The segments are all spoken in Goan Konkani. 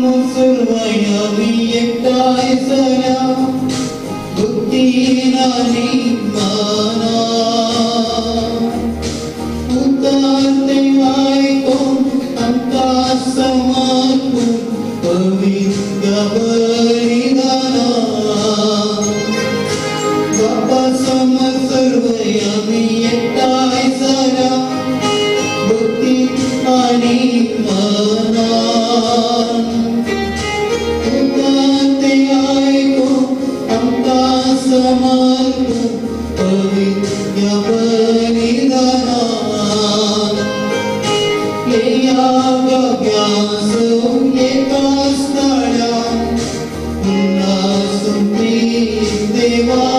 समसर्वयामी एकठांय जाल्या भक्तीन आनी मनान उतार ते आयकून आमकां समर्पून पवित्र बलिदाना बापा समसर्वयामी एकठांय जाल्या भक्ती आनी मनान उतार ते आयकून आमकां समर्पून पवित्र बलिदाना येया गव्यासो एका स्थळा उल्हासुती देवा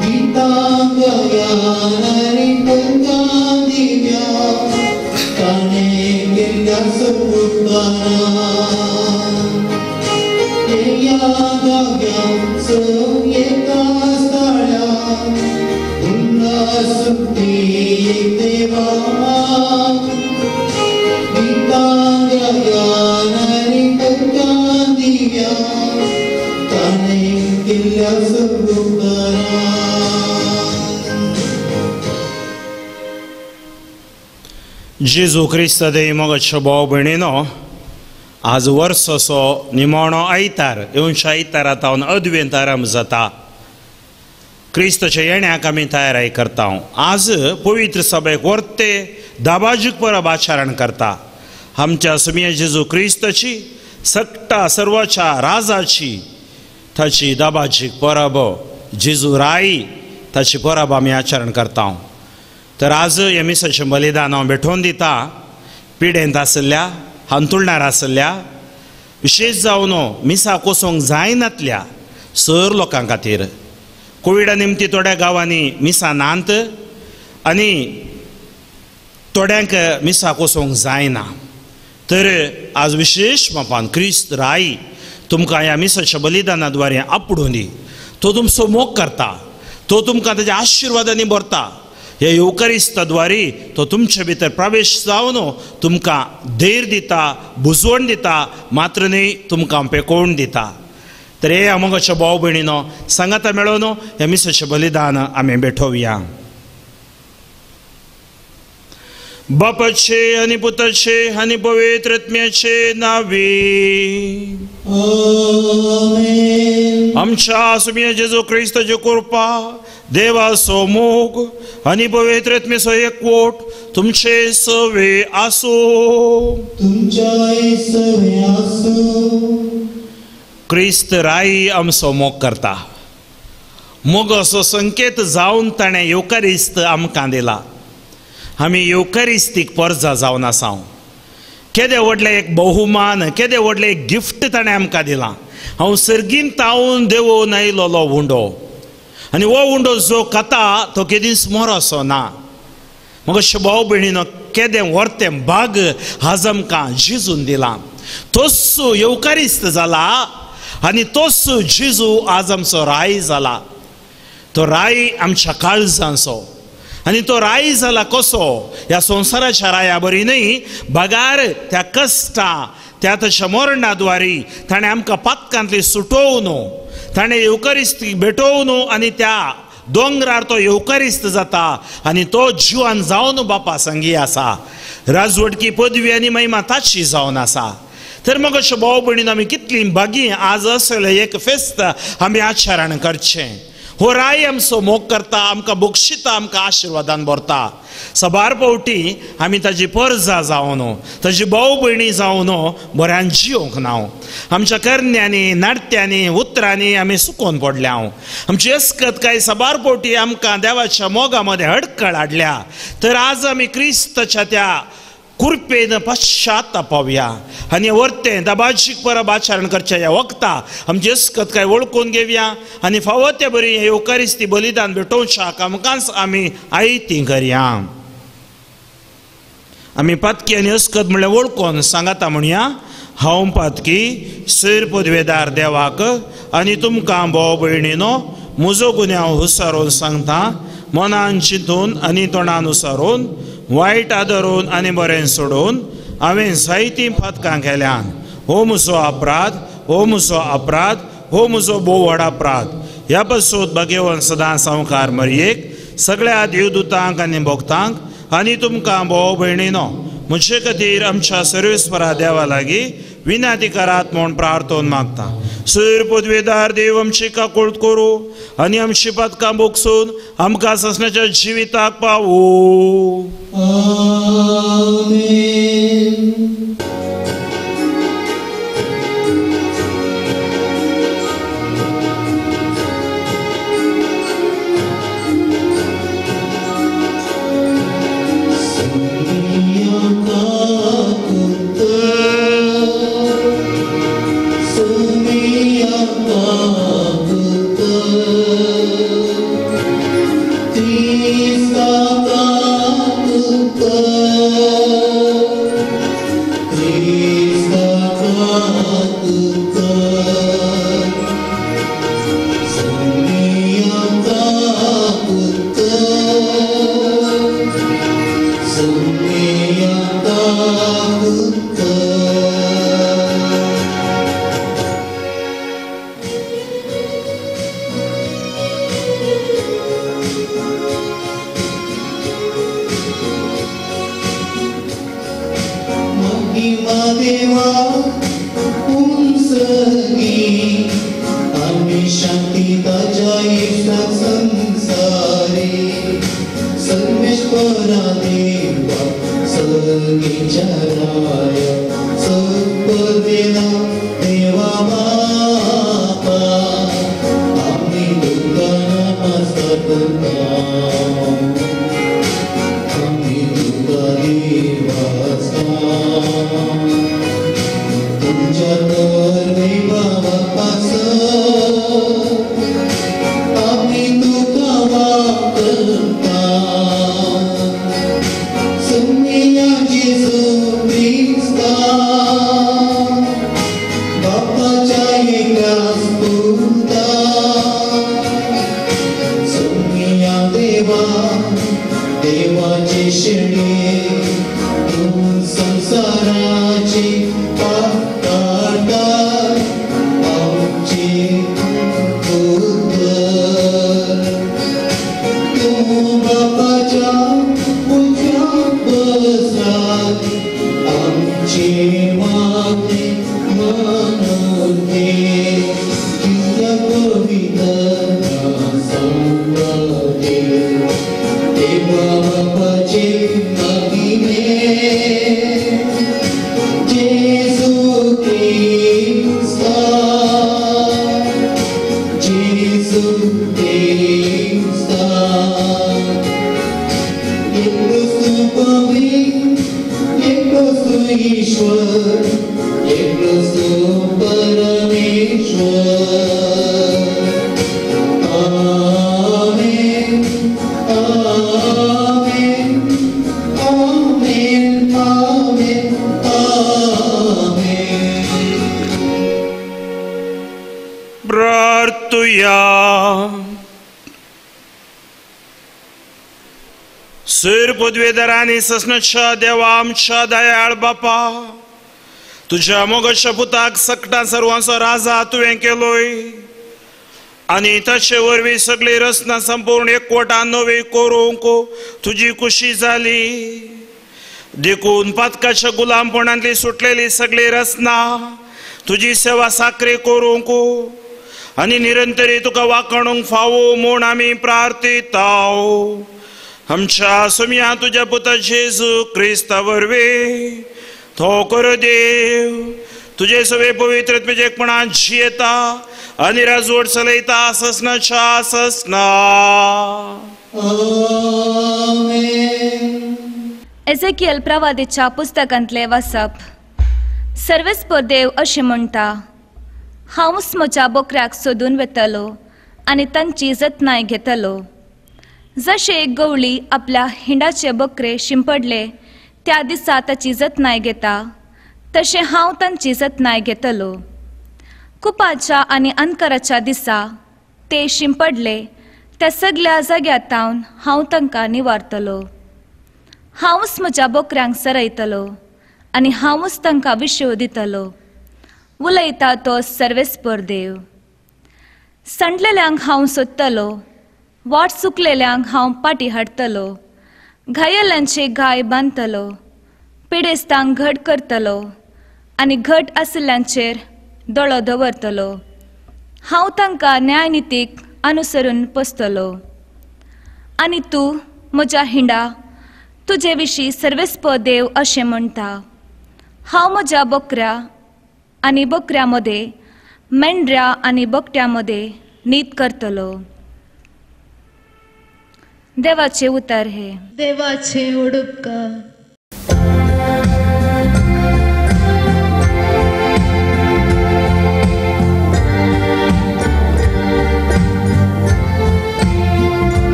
गीतां गयानारी गंगा दिव्या ताणें केल्ल्या सपुताना येया गव्यासो एका स्थळा उल्हासुती देवा गीतां गयानारी गंगा दिव्या ताणें केल्ल्या सपुताना. जेजू क्रिस्त देव मोगाचो भाव भयणीनो, आज वर्साचो निमाणो आयतार येवच्या आयतारा तावन अद्वेंत आरंभ जाता. क्रिस्ताच्या येण्याक आमी तयारी करता. आज पवित्र सभेक वर्ते दाबाजीक परब आचरण करता. आमच्या सुमिया जेजू क्रिस्ताची सट्टा सर्वाच्या राजाची ताची दाबाजीक परब जेजू राई ताची परब आमी आचरण करता. तर आज ह्या मिसाचें बलिदान हांव भेटोवन दिता पिडेंत आशिल्ल्या हांतुळणार आशिल्ल्या विशेश जावन मिसाक वचूंक जायनातल्या सर लोकां खातीर. कोविडा निमती थोड्या गांवांनी मिसां नात आनी थोड्यांक मिसाक वचूंक जायना. तर आज विशेश मापान क्रिस्त राई तुमकां ह्या मिसाच्या बलिदाना द्वारे आपडून दी. तो तुमचो मोग करता, तो तुमकां ताच्या आशिर्वादांनी भरता. ह्या येवकारिस्ताद्वारे तो तुमचे भितर प्रवेश जावन तुमकां धैर्य दिता, बुजवण दिता, मात्र न्हय तुमकां पेकोवन दिता. तर हे अमोगाच्या भाव भयणीनो सांगाता मेळोवन ह्या मिसाचें बलिदान आमी भेटोवया. बापाचे आनी पुताचे आनी पवित्र आत्म्याचे नांवी आमेन. आमच्या सुमिया जेजू क्रिस्ताची कृपा, देवाचो मोग आनी पवित्र आत्म्याचो एकवट तुमचे सवे आसूं. तुमच्याय सवे आसूं. क्रिस्त राई आमचो मोग करता. मोगाचो संकेत जावन ताणें येवकारिस्त आमकां दिला. आमी येवकारिस्तीक परजा जावन आसा. केदें व्हडलें एक बहुमान, केदें व्हडलें एक गिफ्ट ताणें आमकां दिलां. हांव सर्गीन तावन देवोवन आयलोलो उंडो आनी हो उंडो जो खाता तो केदींच मरोसो ना. म्हाका भाव भयणीनो केदें व्हरतें भाग आज आमकां जेजून दिलां. तोच येवकारिस्त जाला आनी तोच जेजू आज आमचो राय जाला. तो राय आमच्या काळजांचो आनी तो राय जाला कसो ह्या संवसाराच्या राया बरी न्हय, बगार त्या कश्टा त्या ताच्या मरणा द्वारी ताणें आमकां पातकांतली सुटोवन ताणें येवकारिस्तीक भेटोवन आनी त्या दोंगरार तो येवकारिस्त जाता आनी तो जिवान जावन बापा संगी आसा. राजवटकी पदवी आनी महिमा ताची जावन आसा. तर मग अशें भाव भयणीन आमी कितलीं भागी आज असलें एक फेस्त आमी आचरण करचें. हो राय आमचो मोग करता, आमकां बक्षिता, आमकां आशिर्वादान भरता. सबार फावटी आमी ताजी परजा जावन ताजी भाव भयणी जावन बऱ्यान जियोंक ना. आमच्या करण्यांनी, नाट्यांनी, उतरांनी आमी सुकोवन पडल्या. आमची अस्कत काय सबार फावटी आमकां देवाच्या मोगा मदें अडकळ हाडल्या. तर आज आमी क्रिस्ताच्या त्या कृपेन पश्चातापावया आनी वर्तें दबाजीक परब आचरण करच्या ह्या वखता आमची अस्कत काय वळखून घेवया आनी फावो ते बरी येवकारिस्ती बलिदान भेटोवच्या आमकांच आमी आयती करया. आमी पातकी आनी अस्कत म्हणल्यार वळखून सांगाता म्हणया, हांव पातकी सैर पदवेदार देवाक आनी तुमकां भाव भयणीनो म्हजो गुन्यांव हुसारून सांगता. मनान चिंतून आनी तोंडान उसारून, वायट आदरून आनी बरें सोडून हांवें जायतीं पातकां केल्यान. हो म्हजो अपराध, हो म्हजो अपराध, हो म्हजो भोव व्हड अपराध. ह्या पासून भाग्यवंत सदां संवकार मरयेक, सगळ्या देवदूतांक आनी भक्तांक आनी तुमकां भोव भयणीनो म्हजे खातीर आमच्या सर्वेस्परा देवा लागीं विनंती करात म्हूण प्रार्थना मागता. सूर पदवेदार देव आमची काकूळट करूं आनी आमची पातकां भोगसून आमकां ससनाच्या जिविताक पावूं. आमेन. सूर पदवेदारांनी ससनाच्या देवा आमच्या दयाळ बापा, तुज्या मोगाच्या पुताक सकटां सर्वांचो राजा तुवें केलोय आनी ताचे वरवीं सगळी रचना संपूर्ण एकवटान नवी करूंक तुजी खुशी जाली. देखून पातकाच्या गुलामपणांतली सुटलेली सगळी रचना तुजी सेवा साकरी करूंक आनी निरंतरी तुका वाखणूंक फावो म्हूण आमी प्रार्थिताव. आमच्या सोम्या तुज्या पुता जेजू क्रिस्ता वरवीं तो कर देव तुजे सगळे पवित्र आत्म्याच्या जियेता आनी राजवट चलयता ससनाच्या ससना. आमेन. एजेकियल प्रवादीच्या पुस्तकांतले वाचप. सर्वेस्पर देव अशें म्हणटा, हांवूच म्हज्या बोकऱ्याक सोदून वेतलो आनी तांची जतनाय घेतलो. जशें एक गवळी आपल्या हिंडाचे बकरे शिंपडले त्या दिसा ताची जतनाय घेता, तशें हांव तांची जतनाय घेतलो. कुपाच्या आनी अंधकाराच्या दिसा ते शिंपडले त्या सगल्या जाग्यातावन हांव तांकां निवारतलो. हांवूच म्हज्या बोकऱ्यांक सरयतलो आनी हांवूच तांकां विशेव दितलो, उलयता तो सर्वेस्पर देव. सांडलेल्यांक हांव सोदतलो, वाट चुकलेल्यांक हांव पाटी हाडटलो, घायेल्ल्यांचे घाय बांदतलो, पिडेस्तांक घट करतलो आनी घट आशिल्ल्यांचेर दोळो दवरतलो. हांव तांकां न्यायनितीक अनुसरून पोसतलो. आनी तूं म्हज्या हिंडा, तुजे विशीं सर्वेस्पर देव अशें म्हणटा, हांव म्हज्या बकऱ्या आनी बकऱ्या मदें, मेंढऱ्या आनी बकट्यां मदें नीत करतलो. देवाचे उतर हे. देवाचे उडुपकार.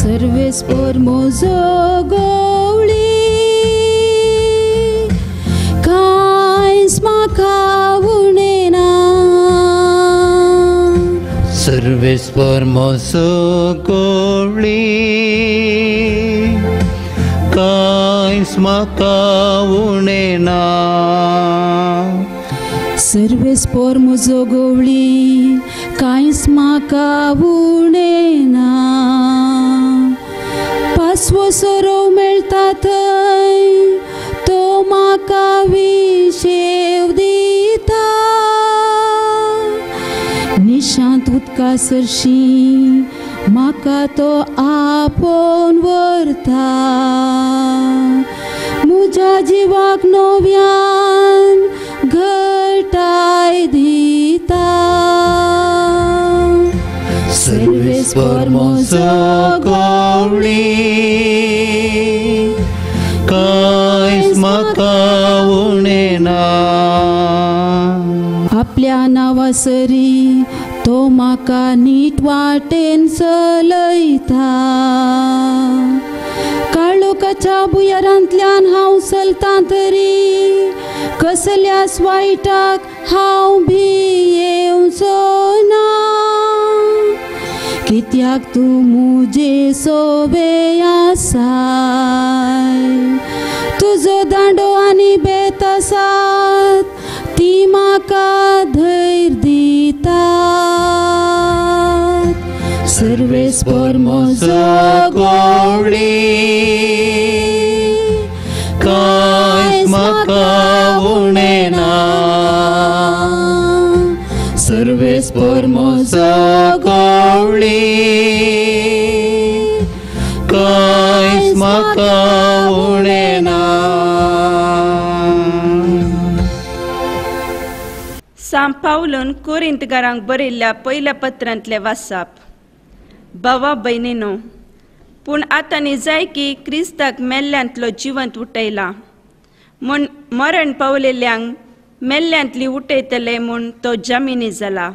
सर्वेस्पर म्हजो गवळी, कांयच म्हाका उणें ना. सर्वेस्पर म्हजो गवळी, कांयच म्हाका उणें ना. सर्वेस्पर म्हजो गवळी, कांयच म्हाका उणें ना. पासवो सोरो मेळटा थंय तो म्हाका विशेव दिता. निशांत उदका सरशी म्हाका तो आपोवन व्हरता. म्हज्या जिवाक नव्यान घटाय दिता. सर्वेस्पर म्हजो गवळी, कांयच म्हाका उणें ना. आपल्या नांवा सरी तो म्हाका नीट वाटेन चलयता. काळोखाच्या भुंयारांतल्यान हांव चलतां तरी कसल्याच वायटाक हांव भियेवचो ना. कित्याक तूं म्हजे सोबे आसाय, तुजो दांडो आनी बेत आसात ती म्हाका धैर्य दितात. सर्वेस्पर म्हजो गवळी, कांयच म्हाका उणें ना. सर्वेस्पर म्हजो गवळी, कांयच म्हाका उणें ना. सांत पावलून कोरिंतकारांक बरयल्ल्या पयल्या पत्रांतले वासाप. भावा भयणीनो, पूण आतां निजाय की क्रिस्ताक मेल्ल्यांतलो जिवंत उठयला म्हूण मरण पावलेल्यांक मेल्ल्यांतली उठयतले म्हूण तो जामिनी जाला.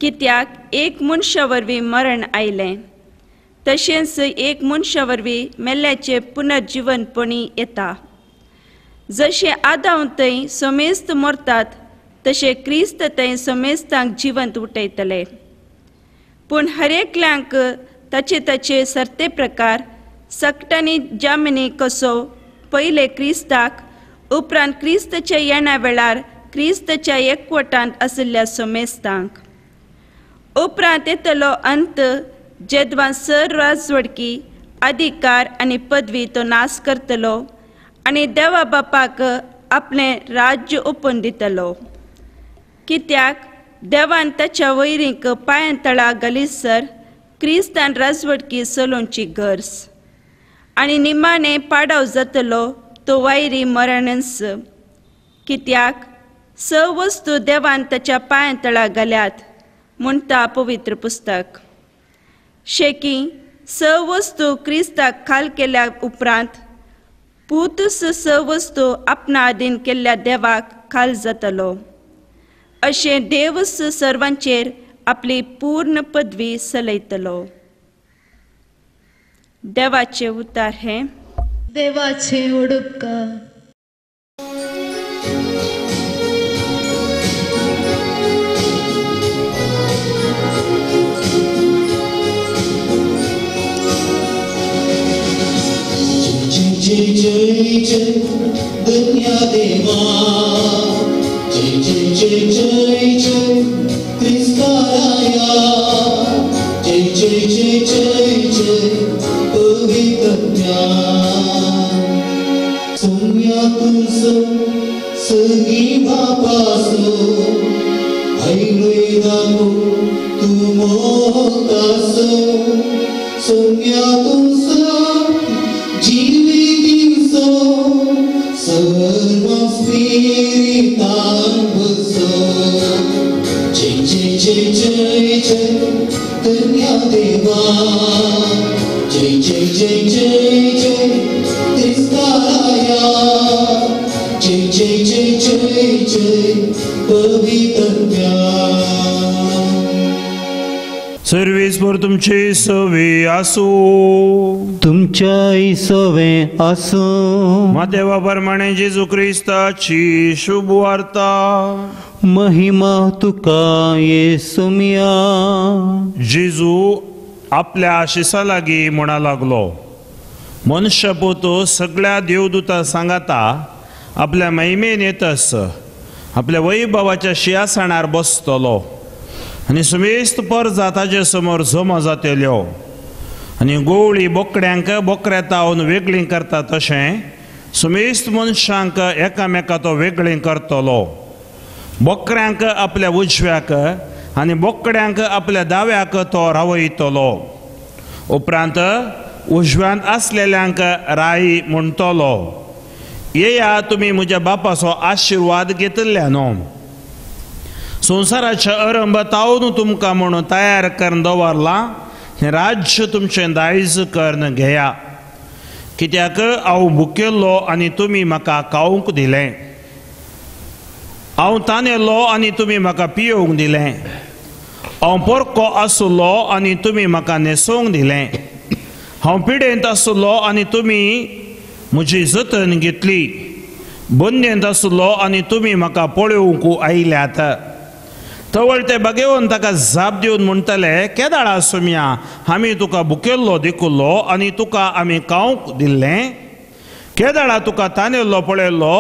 कित्याक एक मनशा वरवीं मरण आयलें, तशेंच एक मनशा वरवीं मेल्ल्याचें पुनर्जिवनपणी येता. जशें आदांव थंय समेस्त मरतात तशें क्रिस्त थंय समेस्तांक जिवंत उठयतले. पूण हरेकल्यांक ताचे ताचे सरते प्रकार सकटांनी जामिनी कसो पयले क्रिस्ताक, उपरांत क्रिस्ताच्या येणा वेळार क्रिस्ताच्या एकवटांत आशिल्ल्या समेस्तांक. उपरांत येतलो अंत जेदवां सर राजवडकी अधिकार आनी पदवी तो नाश करतलो आनी देवा बापाक आपलें राज्य ओपून दितलो. कित्याक देवान ताच्या वैरींक पांयां तळा घालीसर क्रिस्तान राजवडकी चलोवची गरज आनी निमाणें पाडाव जातलो तो वायरी मरणच. कित्याक स वस्तू देवान ताच्या पांयां तळा घाल्यात म्हणटा पवित्र पुस्तक. शेकी स वस्तू क्रिस्ताक खाल केल्या उपरांत पूतच स वस्तू आपणा अधीन केल्ल्या देवाक खाल जातलो. अशें देवच सर्वांचेर आपली पूर्ण पदवी चलयतलो. देवाचे उतार हे. देवाचे उडुपकार. जय जय जय जय जय जय जय जय क्रिस्ताराया, जय जय जय जय जय पवित्र्या। सोम्या तुमसो सगी बापासो, हैलोय दाखो तूं मोगतासो। सोम्या तुमसो जिवी दिवसो, सर्व स्पिरितान बसो। जय जय जय जय जय धन्य देवा, जय जय जय जय जय क्रिस्ताराया, जय जय जय जय जय पवित्र्या। सर्वेस्पर तुमचे सवे आसूं, तुमच्याय सवे आसूं। मातेवा प्रमाणे जेजू क्रिस्ताची शुभ वार्ता। महिमा तुका येसुमिया। जेजू आपल्या आशिसा लागीं म्हणा लागलो, मनशापूत सगळ्या देवदूता सांगाता आपल्या महिमेन येतस आपल्या वैभवाच्या शिंयासणार बसतलो आनी सुमेस्त परजा ताजे समोर जमा जातल्यो आनी गोवळी बोकड्यांक बोकड्या तावन वेगळीं करता तशें सुमेस्त मनशांक एकामेका तो वेगळीं करतलो। बोकड्यांक आपल्या उजव्याक आनी बोकड्यांक आपल्या दाव्याक तो रावयतलो। उपरांत उजव्यांत आसलेल्यांक राय म्हणटलो, येया तुमी म्हज्या बापाचो आशिर्वाद घेतिल्ल्या न्हू, संवसाराच्या अरंभ तावन तुमकां म्हणून तयार करून दवरलां हें राज्य तुमचें दायज करून घेया। कित्याक हांव भुकेल्लो आनी तुमी म्हाका खावंक दिलें, हांव तानेल्लो आनी तुमी म्हाका पियोवंक दिलें, हांव पोरको आसलो आनी तुमी म्हाका न्हेसोवंक दिलें, हांव पिडेंत आसलो आनी तुमी म्हजी जतन घेतली, बंदेंत आसलो आनी तुमी म्हाका पळोवंक आयल्यात। तवळ ते बागेवन ताका जाप दिवन म्हणटले, केदाळा सोम्या आमी तुका भुकेल्लो देखुल्लो आनी तुका आमी खावंक दिल्लें, केदाळा तुका तानेल्लो पळयल्लो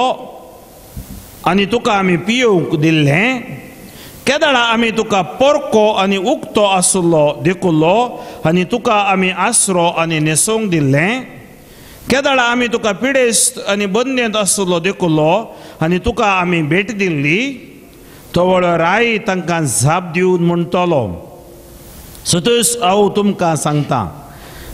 आनी तुका आमी पियोवंक दिल्लें, केदाळा आमी तुका पोरको आनी उक्तो आसलो देखुल्लो आनी तुका आमी आसरो आनी न्हेसोवंक दिल्लें, केदाळा आमी तुका पिडेस्त आनी बंदेंत आसलो देखुल्लो आनी तुका आमी भेट दिल्ली। तवळ राय तांकां जाप दिवन म्हणटलो, सतस हांव तुमकां सांगता,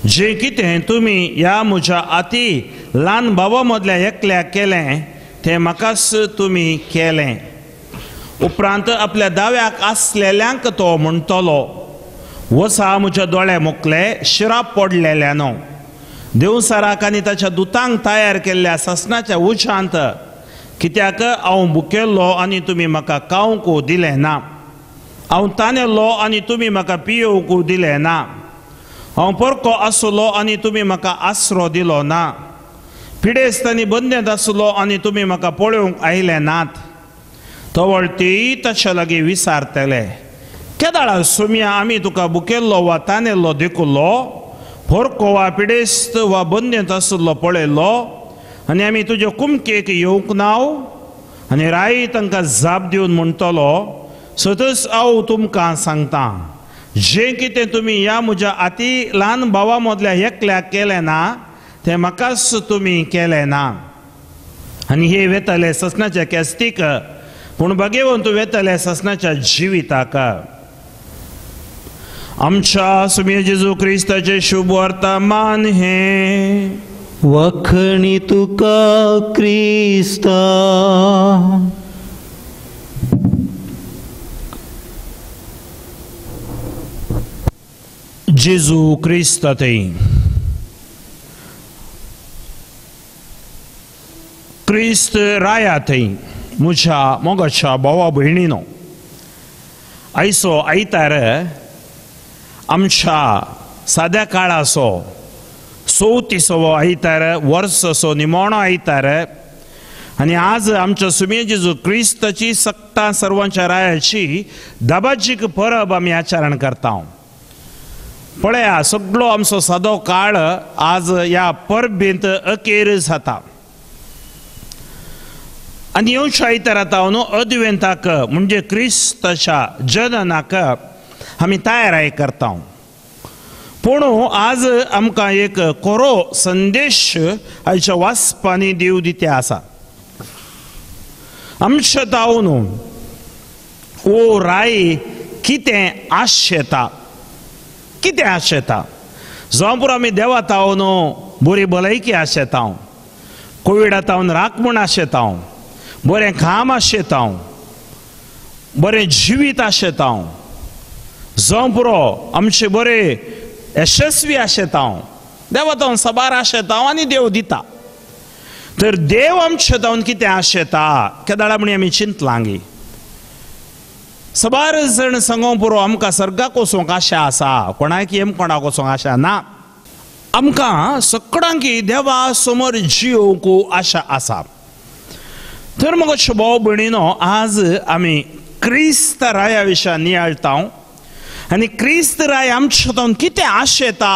जें कितें तुमी ह्या म्हज्या आती ल्हान भावा मदल्या एकल्याक केलें तें म्हाकाच तुमी केलें। उपरांत आपल्या दाव्याक आसलेल्यांक तो म्हणटलो, वसा म्हज्या दोळे मोकले शिराप पडलेल्या न्हू, देवसाराक आनी ताच्या दुतांक तयार केल्ल्या सासणाच्या उज्यांत, कित्याक हांव भुकेल्लो आनी तुमी म्हाका खावंक दिलें ना, हांव तानेल्लो आनी तुमी म्हाका पियोवंक दिलें ना, हांव पोरको आसलो आनी तुमी म्हाका आसरो दिलो ना, पिडेस्त आनी बंदेंत आसलो आनी तुमी म्हाका पळोवंक आयले नात। तवळ तेय ताच्या लागीं विचारतले, केदाळा सोम्या आमी तुका भुकेल्लो वा तानेल्लो देखुल्लो, पोरको वा पिडेस्त वा बंदेंत आसलो पळयल्लो आनी आमी तुजे कुमकेक येवंक नाव? आनी राय तांकां जाप दिवन म्हणटलो, सतच हांव तुमकां सांगता, जें कितें तुमी ह्या म्हज्या आती ल्हान भावा मदल्या एकल्याक केलें ना तें म्हाकाच तुमी केलें ना। आनी हे वेतले ससनाच्या केस्तीक, पूण भाग्यवंत वेतले ससनाच्या जिविताक। आमच्या सुमी जेजू क्रिस्ताचे शुभ वर्तमान हें। वखणी तुका क्रिस्ता। जेजू क्रिस्ता थंय क्रिस्त राया थंय म्हज्या मोगाच्या भावा भयणीनो, आयचो आयतार आमच्या साद्या काळाचो चवतीसवो आयतार, वर्साचो निमणो आयतार आनी आज आमच्या सुमे जेजू क्रिस्ताची सक्ता सर्वांच्या रायाची दबाजीक परब आमी आचरण करता। पळया सगळो आमचो सादो काळ आज ह्या परबेंत अखेर जाता। आनी येवच्या आयतारा तावन अद्वेंताक म्हणजे क्रिस्ताच्या जननाक आमी तयाराय करता. पूण आज आमकां एक कोरो संदेश आयच्या वाचपांनी देव दिते आसा. आमच्या तावन ओ राय कितें आशेता, कितें आशेता. जावं पुरो आमी देवा तावन बरी भलायकी आशेता, कोविडा तावन राख म्हूण आशेता, बरें काम आशेता, बरें जिवीत आशेता, जावं पुरो आमचें बरें यशस्वी आशेता, देवा तावन साबार आशेता आनी देव दिता. तर देव आमचे तावन कितें आशेता केदाळा म्हणी आमी चिंतलांगी. साबार जण सांगोंक पुरो आमकां सर्गाक वचूंक आशा आसा, कोणाक येम कोणाक वचूंक आशा ना. आमकां सगळ्यांकी देवा समोर जियोवंक आशा आसा. तर मगो भाव भयणीनो, आज आमी क्रिस्त राया विशय नियाळटा आनी क्रिस्त राय आमच्या तावन कितें आशेता.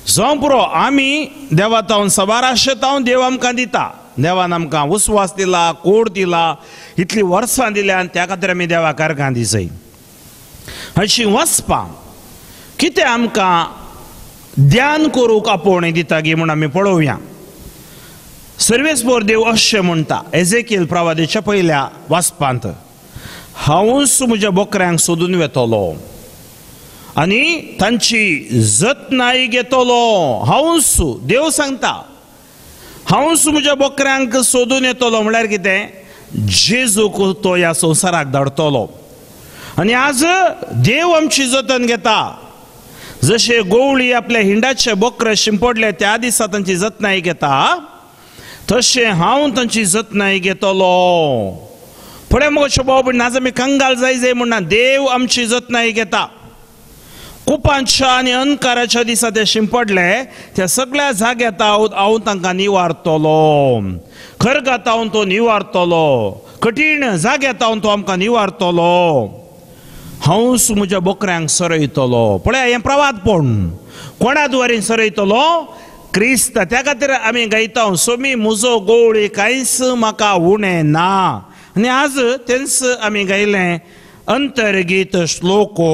जावं पुरो आमी देवा तावन साबार आशेता, देव आमकां दिता. देवान आमकां उस्वास दिला, कोड दिला, इतलीं वर्सां दिल्या आनी त्या खातीर आमी देवाक अर्गां दिसय. अशीं वचपां कितें आमकां ध्यान करूंक आपोवणें दिता गी म्हूण आमी पळोवया. सर्वेस्पोर देव अशें म्हणटा एजेकियल प्रवादेच्या पयल्या वाचपांत, हांवूच म्हज्या बोकऱ्यांक सोदून वेतलो आनी तांची जतनाय घेतलो. हांवूच देव सांगता, हांवूच म्हज्या बोकऱ्यांक सोदून येतलो. म्हळ्यार कितें, जेजूक तो ह्या संवसाराक धाडटलो. आनी आज देव आमची जतन घेता. जशे गोवळी आपल्या हिंडाचे बोकरे शिंपडले त्या दिसा तांची जतनाय घेता, तशें हांव तांची जतनाय घेतलो. फुडें मगो भाव भयण, आज आमी कंगाल जाय जाय म्हणना, देव आमची जतनाय घेता. कुपांच्या आनी अंधकाराच्या दिसा ते शिंपडले त्या सगळ्या जाग्यात हांव तांकां निवारतलो. खरगात हांव तो निवारतलो, कठीण जाग्यात हांव तो आमकां निवारतलो. हांवूच म्हज्या बोकऱ्यांक सरयतलो. पळया हें प्रवादपण कोणा द्वारे सरयतलो, क्रिस्त. त्या खातीर आमी गायता, सोमी म्हजो गोवळी कांयच म्हाका उणें ना. आनी आज तेंच आमी गायलें अंतर्गीत श्लोको.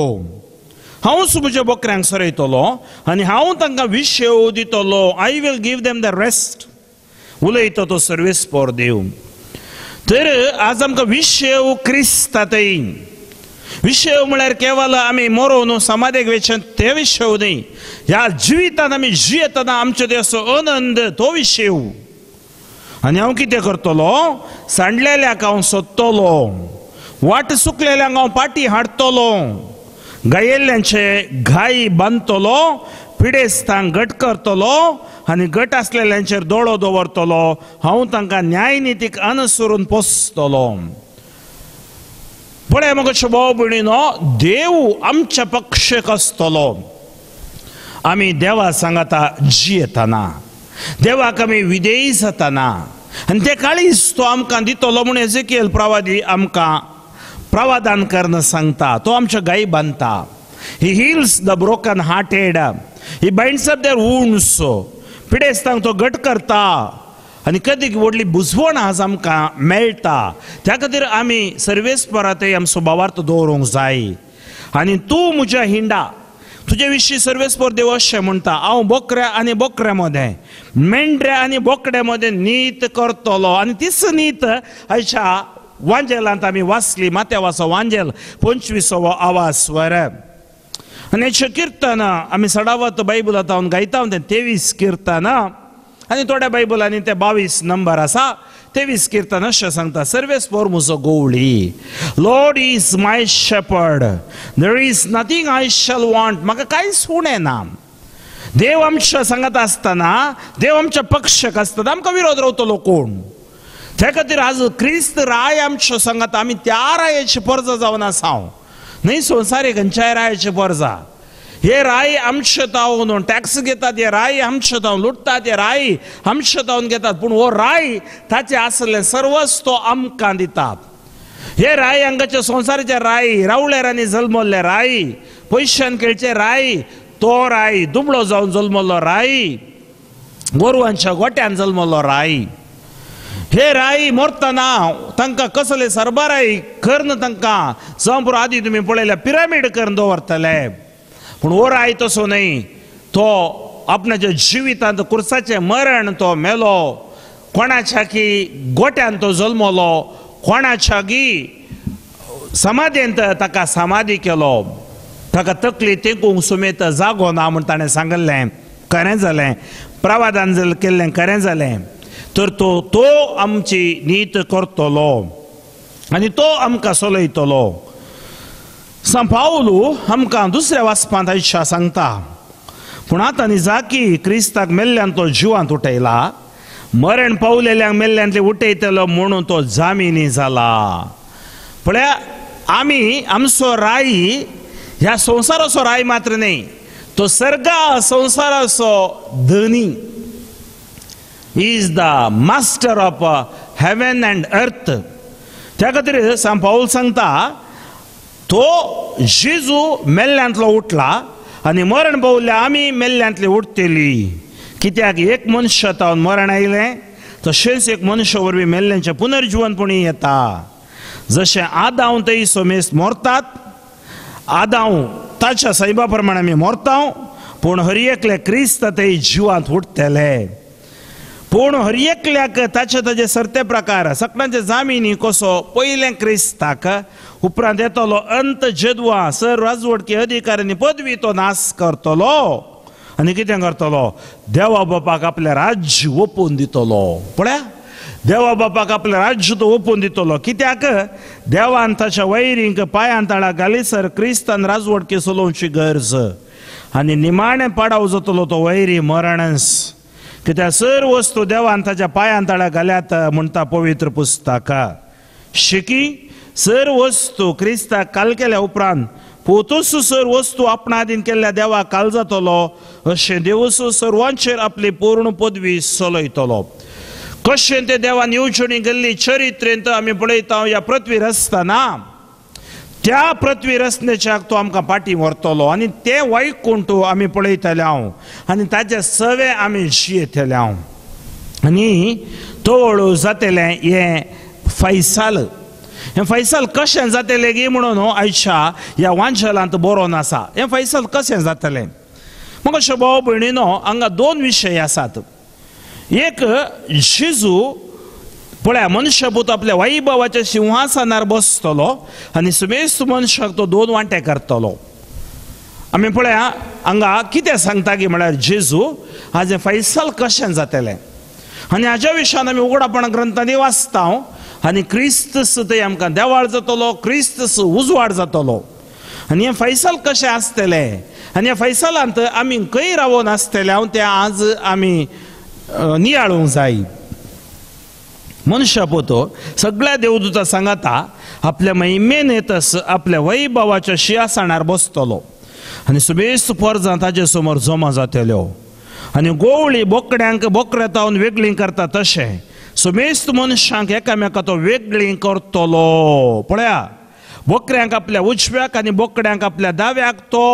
हांवूच म्हज्या बोकऱ्यांक सरयतलो आनी हांव तांकां विशेव दितलो. I will give them the rest, उलयता तो सर्वेस्पोर देव. तर आज आमकां विशेव क्रिस्तातय. विशेव म्हळ्यार केवल आमी मरोवन समाधेक वेचें ते विशेव न्हय, ह्या जिवितान आमी जियेतना आमचे ते असो आनंद तो विशेव. आनी हांव कितें करतलो, सांडलेल्याक हांव सोदतलो, वाट चुकलेल्यांक हांव पाटी हाडटलो, गायेल्ल्यांचे घाई बांदतलो, पिडेस्तांक घट करतलो आनी घट आसलेल्यांचेर दोळो दवरतलो. हांव तांकां न्यायनितीक अनुसरून पोसतलो. पळय मगो भाव भयणीनो, देव आमच्या पक्षेक आसतलो. आमी देवा सांगाता जियेतना, देवाक आमी विधेयी जातना आनी ते काळीज तो आमकां दितलो म्हूण एजेकियल प्रवादी आमकां प्रवादान करून सांगता. तो आमच्या गाय बांदता. He heals the broken hearted, he binds up their wounds. पिडेस्तांक तो घट करता आनी कदी व्हडली बुजवण आज आमकां मेळटा. त्या खातीर आमी सर्वेस्परातय आमचो भावार्थ दवरूंक जाय. आनी तूं म्हज्या हिंडा, तुजे विशीं सर्वेस्पर देव अशें म्हणटा, हांव बोकऱ्या आनी बोकऱ्या मदें, मेंढऱ्या आनी बोकड्या मदें नीत करतलो. आनी तीच नीत आयच्या वांजेलांत आमी वाचली, माथ्यावाचो वांजेल 25वो आवाज स्वर. आनी हेचें किर्तन आमी सडावत बायबलांत हांव गायता तें 23 किर्तन आनी थोड्या बायबलांनी ते 22 नंबर आसा. 23 किर्तन अशें सांगता, सर्वेस्पोर म्हजो गोवळी, Lord is my shepherd, there is nothing I shall want. म्हाका कांयच उणें ना. देव आमच्या सांगत आसतना, देव आमच्या पक्षक आसतना आमकां विरोध रावतलो कोण? त्या खातीर आज क्रिस्त राय आमच्या सांगता, आमी त्या रायाची परजा जावन आसा न्हय, संवसारीक खंयच्याय रायाची परजा. हे राय आमचे तावन टॅक्स घेतात, हे राय आमचे तावन लुटतात, हे राय आमचे तावन घेतात, पूण हो राय ताचे आसले सर्वच तो आमकां दितात. हे राय हांगाचे संवसाराचे राय, रावळेरांनी जल्मल्ले राय, पयशान खेळचे राय, तो राय दुबळो जावन जल्मल्लो राय, गोरवांच्या गोट्यान जल्मल्लो राय. हे राई मरतना तांकां कसले सरबाराय करून तांकां जावं पुरो आदी तुमी पळयल्या पिरामीड करून दवरतले. पूण हो राय तसो न्हय, तो आपणाच्या जिवितांत कुर्साचें मरण तो मेलो, कोणाच्या की गोट्यान तो जल्मलो, कोणाच्या की समाधेंत ताका समाधी केलो, ताका तकली तेंकूंक सुमेत जागो ना म्हूण ताणें सांगिल्लें खरें जालें, प्रवादान केल्लें खरें जालें. तर तो तो आमची नीत करतलो आनी तो आमकां चलयतलो. सांत पावलू आमकां दुसऱ्या वाचपांत आयच्या सांगता, पूण आतां निजाकी क्रिस्ताक मेल्ल्यान तो जिवांत उठयला, मरण पावलेल्यांक मेल्ल्यांतले उठयतलो म्हणून तो जामिनी जाला. पळया आमी आमचो राय ह्या संवसाराचो राय मात्र न्हय, तो सर्गा संवसाराचो धनी. He is the master of heaven and earth. त्या खातीर सांत पावल सांगता तो जेजू मेल्ल्यांतलो उठला आनी मरण पावल्या आमी मेल्ल्यांतली उठतली. कित्याक एक मनशा तावन मरण आयलें तशेंच एक मनशा वरवीं मेल्ल्यांचें पुनर्जिवनपणी येता. जशें आदांव थंय सोमेस्त मरतात, आदांव ताच्या सायबा प्रमाण आमी मरता, पूण हर एकले क्रिस्त थंय जिवांत उठतले. पूण हर एकल्याक ताचे ताजे सरते प्रकार सकटांचे जामिनी कसो पयलें क्रिस्ताक उपरांत येतलो अंत जेदवा सर राजवटकी अधिकाऱ्यांनी पदवी तो नाश करतलो आनी कितें करतलो, देवा बापाक आपलें राज्य ओपून दितलो. पळया देवा बापाक आपलें राज्य तो ओपून दितलो. कित्याक देवान ताच्या वैरींक पांयान तळा घालीसर क्रिस्तान राजवटकी चलोवची गरज आनी निमाणें पाडाव जातलो तो वैरी मरणस. कित्याक सर वस्तू देवान ताच्या पांयान तळा घाल्यात म्हणटा पवित्र पुस्तका. शिकी सर वस्तू क्रिस्ताक काल केल्या उपरांत पोतूस सर वस्तू आपणा आदीन केल्ल्या देवाक काल जातलो अशें देवूस सर्वांचेर आपली पूर्ण पदवी चलयतलो. कशें ते देवान येवजणी गेल्ली चरित्रेंत आमी पळयता ह्या पृथ्वीर आसतना त्या पृथ्वी रचनेच्याक तो आमकां फाटीं व्हरतलो आनी तें वैकुंठ आमी पळयतले हांव आनी ताचे सवे आमी जियेतले हांव आनी तवळ जातलें हें फैसाल. हें फैसाल कशें जातलें गी म्हणून आयच्या ह्या वांशलांत बरोवन आसा. हें फैसाल कशें जातलें म्हाका अशें भाव भयणीनो हांगा दोन विशय आसात. एक जेजू पळया मनशापूत आपल्या वैभवाच्या सिंहासनार बसतलो आनी समेस्त मनशाक तो दोन वांटे करतलो. आमी पळया हांगा कितें सांगता की म्हळ्यार जेजू हाजें फैसल कशें जातलें आनी हाज्या विशयान आमी उगडापण ग्रंथांनी वाचता आनी क्रिस्तस थंय आमकां देवाळ जातलो, क्रिस्तस उजवाड जातलो आनी हें फैसल कशें आसतलें आनी ह्या फैसलांत आमी खंय रावोन आसतलें हांव तें आज आमी नियाळूंक जाय. मनशापोतो सगळ्या देवदूता सांगाता आपल्या महिमेन येतस आपल्या वैभवाच्या शिंहासनार बसतलो आनी सुबेस्त पोरजां ताजे समोर जमा जातल्यो आनी गोवळी बोकड्यांक बोकड्या तावन वेगळीं करता तशें सुबेस्त मनशांक एकामेका तो वेगळीं करतलो. पळया बोकड्यांक आपल्या उजव्याक आनी बोकड्यांक आपल्या दाव्याक तो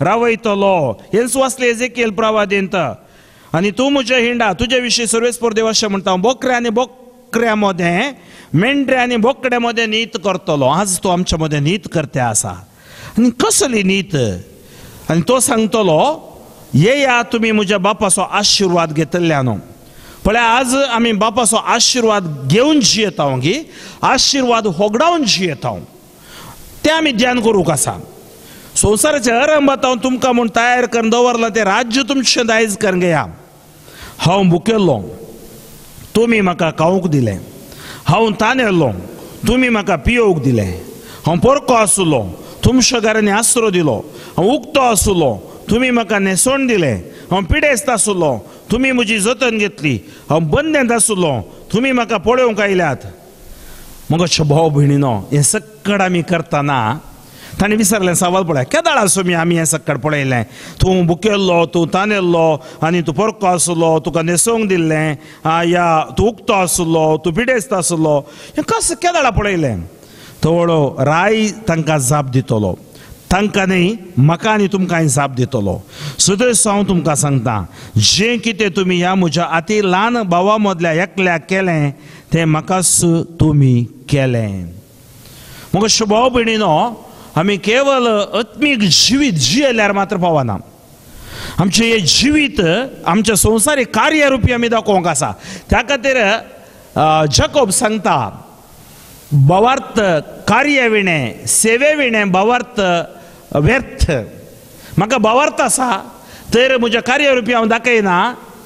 रावयतलो. हेंच वाचलें एजेकियल प्रवादींत. आनी तूं म्हज्या हिंडा तुजे विशीं सर्वेस्पर देव अशें म्हणटा, बोकऱ्या आनी बोकऱ्या मदें मेंढऱ्या आनी बोकड्या मदें नीत करतलो. आज तो आमच्या मदें नीत करते आसा आनी कसली नीत. आनी तो सांगतलो येया तुमी म्हज्या बापाचो आशिर्वाद घेतल्या न्हू. पळय आज आमी बापाचो आशिर्वाद घेवन जियेता गी आशिर्वाद होगडावन जियेता तें आमी ध्यान करूंक आसा. संवसाराच्या आरंभात हांव तुमकां म्हूण तयार करून दवरलां तें राज्य तुमचें दायज करून घेया. हांव भुकेल्लो तुमी म्हाका खावंक दिलें, हांव तानेल्लो तुमी म्हाका पियोवंक दिलें, हांव पोरको आसलो तुमच्या घरांनी आसरो दिलो, हांव उक्तो आसलो तुमी म्हाका न्हेसवण दिलें, हांव पिडेस्त आसलो तुमी म्हजी जतन घेतली, हांव बंदेंत आसलो तुमी म्हाका पळोवंक आयल्यात. मग अशें भाव भयणीनो हें सक्कड आमी करतना ताणें विचारलें सवाल पळय केदाळ आसो आमी हें सक्कड पळयलें, तूं भुकेल्लो तूं तानेल्लो आनी तूं पोरको आसलो तुका न्हेसोवंक दिल्लें या तूं उक्तो आसलो तूं पिडेस्त आसलो हें कसं केदाळा पळयलें. तवळो राय तांकां जाप दितलो तांकां न्ही म्हाका आनी तुमकां जाप दितलो. सदस हांव तुमकां सांगता, जें कितें तुमी ह्या म्हज्या अती ल्हान भावा मदल्या एकल्याक केलें तें म्हाकाच तुमी केलें. मग भाव भयणीनो, आमी केवल आत्मीक जिवीत जियेल्यार मात्र पावना. आमचें हें जिवीत आमच्या संवसारीक कार्यरुपी आमी दाखोवंक आसा. त्या खातीर जॅकोब सांगता, भावार्थ कार्य विणें सेवे विणें भावार्थ व्यर्थ. म्हाका भावार्थ आसा तर म्हज्या कार्यरुपी हांव दाखयना,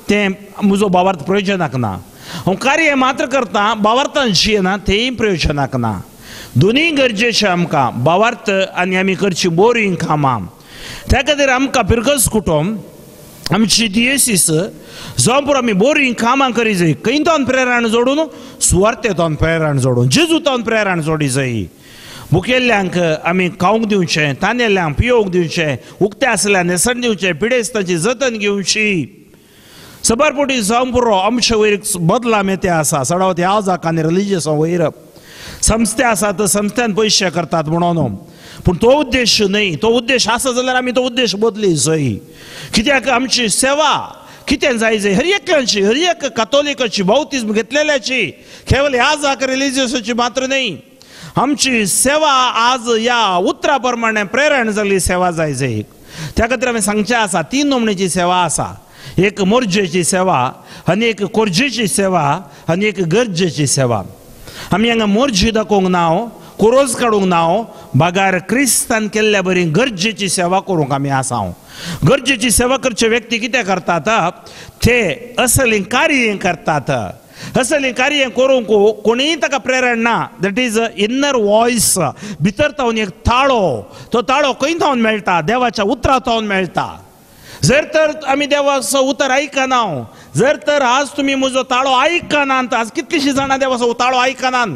तें म्हजो भावार्थ प्रयोजनाक ना. हांव कार्य मात्र करता, भावार्थान जियेना, तेंय प्रयोजनाक ना. दोनूय गरजेचें आमकां, भावार्थ आनी आमी करची बोरींग कामां. त्या खातीर आमकां पिरगस कुटुंब आमची दियेसीस जावं पुरो आमी बोरीं कामां करी जाय. खंयतावन प्रेरण जोडून, सुवार्थेतावन प्रेरण जोडून, जेजूतावन प्रेरण जोडी जाय. भुकेल्ल्यांक आमी खावंक दिवचें, तानेल्ल्यांक पियोवंक दिवचें, उक्तें आसल्यार न्हेसण दिवचें, पिडेस्तांची जतन घेवची. सबारपोटी जावं पुरो आमचे वयर बदलाम येते आसा. चडावत ह्या जाक आनी रिलिजियस वयर संस्थे आसात, संस्थ्यान पयशे करतात म्हणून. पूण तो उद्देश न्हय. तो उद्देश आसा जाल्यार आमी तो उद्देश बदली जाय. कित्याक आमची सेवा कितें जाय जाय हर एकल्याची, हर एक कातोलिकाची, बाउतिज्म घेतलेल्याची, केवल ह्या जाक रिलिजियसाची मात्र न्हय. आमची सेवा आज ह्या उतरा प्रमाणे प्रेरण जाल्ली सेवा जाय जाय. त्या खातीर आमी सांगचें आसा, तीन नमणेची सेवा आसा. एक मोर्जेची सेवा आनी एक कोर्जेची सेवा आनी एक गरजेची सेवा. आमी हांगा मोर्जी दाखोवंक ना, कोरोज काडूंक ना, बागार क्रिस्तान केल्ल्या बरी गरजेची सेवा करूंक आमी आसा. गरजेची सेवा करचे व्यक्ती कितें करतात, ते असलीं कार्य करतात. असलीं कार्य करूंक कोणीय ताका प्रेरण ना. That is inner voice. भितर तावन एक ताळो, तो ताळो खंय थावन मेळटा? देवाच्या उतरा थावन मेळटा. जर तर आमी देवाचो उतर आयकना, जर तर आज तुमी म्हजो ताळो आयकनात, आज कितलीशीं जाणां देवाचो ताळो आयकनात,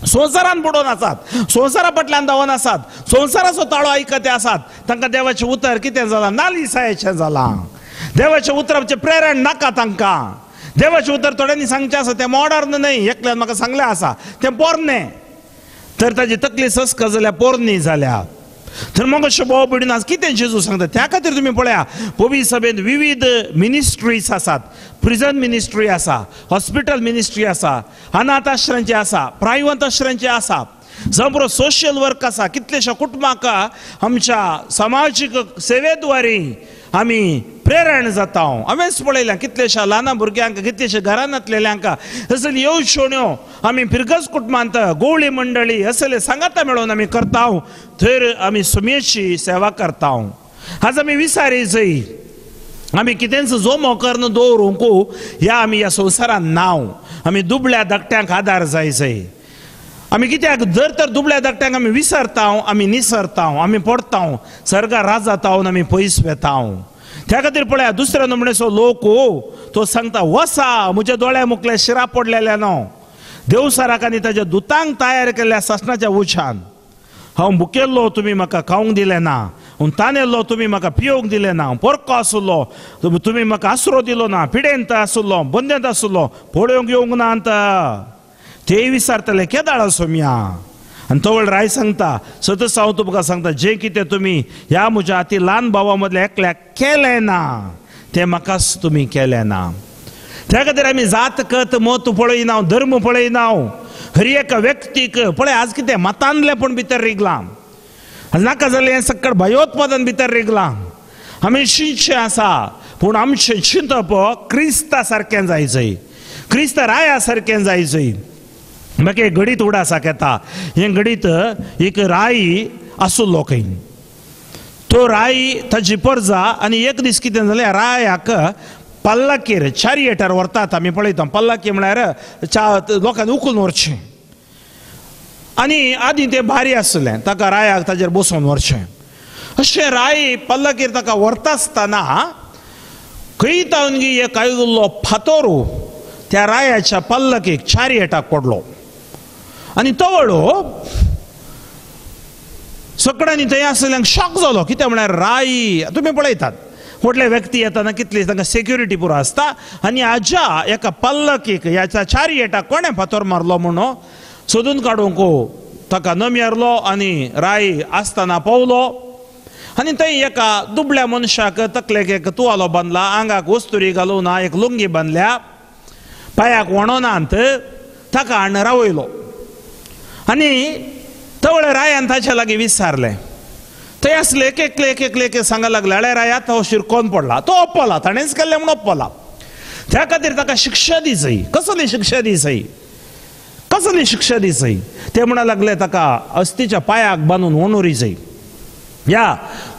संवसारान बुडोवन आसात, संवसारा फाटल्यान धांवन आसात, संवसाराचो ताळो आयकते आसात, तांकां देवाचें उतर कितें जालां? नालिसायेचें जालां. देवाचें उतराचें प्रेरण नाका तांकां. देवाचें उतर थोड्यांनी सांगचें आसा, तें मॉडर्न न्हय. एकल्यान म्हाका सांगलें आसा तें पोरणें, तर ताजी तकली सस्क जाल्या, पोरणी जाल्या. तर मग अशें भाव भयणीन आज कितें जेजू सांगता. त्या खातीर तुमी पळया, पवी सभेंत विविध मिनिस्ट्रीज आसात. प्रिजन मिनिस्ट्री आसा, हॉस्पिटल मिनिस्ट्री आसा, अनाथ आश्रयांची आसा, प्रायवंत आश्रयांची आसा, जावं पुरो सोशल वर्क आसा. कितलेशा कुटुंबाक आमच्या समाजीक सेवेद्वारी आमी प्रेरण जाता. हांवेंच पळयलां कितलेशा ल्हान भुरग्यांक, कितलेशा घरांतलेल्यांक असले येवजण्यो आमी फिरगज कुटुंबांत गोवळी मंडळी असले सांगाता मेळोवन आमी करता. थंय आमी सुमेची सेवा करता. आज आमी विसारी जाय, आमी कितेंच जोमो करून दवरूंक ह्या आमी ह्या संवसारान नांव. आमी दुबळ्या धाकट्यांक आदार जाय जाय. आमी कित्याक जर तर दुबळ्या धाकट्यांक आमी विसरता, आमी निसरता, आमी पडता, सर्गार राजाता आमी पयस वेता. त्या खातीर पळया दुसऱ्या नमणेचो लोक तो सांगता, वसा म्हज्या दोळ्या मुखले शिरा पडलेल्या न्हू, देवसाराक आनी ताज्या दुतांक तयार केल्ल्या सासणाच्या उशान. हांव भुकेल्लो तुमी म्हाका खावंक दिलें ना, हांव तानेल्लो तुमी म्हाका पियोवंक दिलें ना, पोरको आसलो तुमी म्हाका आसरो दिलो ना, पिडेंत आसलो, बंदेंत आसलो, पळोवंक येवंक ना. आतां तेय विसारतले केदाळ सोम्या. आनी तवळ राय सांगता, सतत हांव तुमकां सांगता, जें कितें तुमी ह्या म्हज्या अती ल्हान भावा मदल्या एकल्याक केलें ना तें म्हाकाच तुमी केलें ना. त्या खातीर आमी जात कत मत पळयना, धर्म पळयना, हर एका व्यक्तीक पळय. आज कितें मतांतलें पण भितर रिगलां, नाका जालें हें सकळ भयोत्पादन भितर रिगलां. आमी शिंचें आसा, पूण आमचें चिंतप क्रिस्ता सारकें जाय जाय, क्रिस्त राया सारकें जाय जाय. म्हाका एक घडीत उडासाक येता. हें घडीत एक राय आसलो खंय, तो राय ताजी परजा. आनी एक दीस कितें जालें, रायाक पल्लाकीर चारियेटार व्हरतात. आमी पळयता पल्लाकी म्हळ्यार लोकांनी उखलून व्हरचें. आनी आदीं तें भारी आसलें, ताका रायाक ताजेर बसोवन व्हरचें. अशें राय पल्लाकीर ताका व्हरता आसतना खंय तावन गी एक आयिल्लो फातोरू त्या रायाच्या पल्लकीक चारियेटाक पडलो. आनी तवळो सगळ्यांनी थंय आसलेल्यांक शॉक जालो. कितें म्हळ्यार राय तुमी पळयतात व्हडले व्यक्ती येताना कितली तांकां सेक्युरिटी पुरो आसता. आनी हाज्या एका पल्लकीक ह्याच्या चारियेटाक कोणें फातर मारलो म्हणून सोदून काडूंक ताका नमयारलो आनी राय आसतना पावलो आनी थंय एका दुबळ्या मनशाक तकलेक एक तुवालो बांदला, आंगाक वस्तुरी घालूं ना, एक लुंगी बांदल्या, पांयाक वणोनांत, ताका हाडून रावयलो. आनी तवळ रायान ताच्या लागीं विचारलें. थंय आसले एक एकले एक एकले एक सांगा लागले, अळे राया तो शिरकोन पडला, तो ओप्पला, ताणेंच केल्लें म्हूण ओप्पला, त्या खातीर ताका शिक्षा दी जाय. कसली शिक्षा दी जाय, कसली शिक्षा दी जाय? ते म्हणा लागले ताका अस्तीच्या पांयाक बांदून ओणुरी जाय, ह्या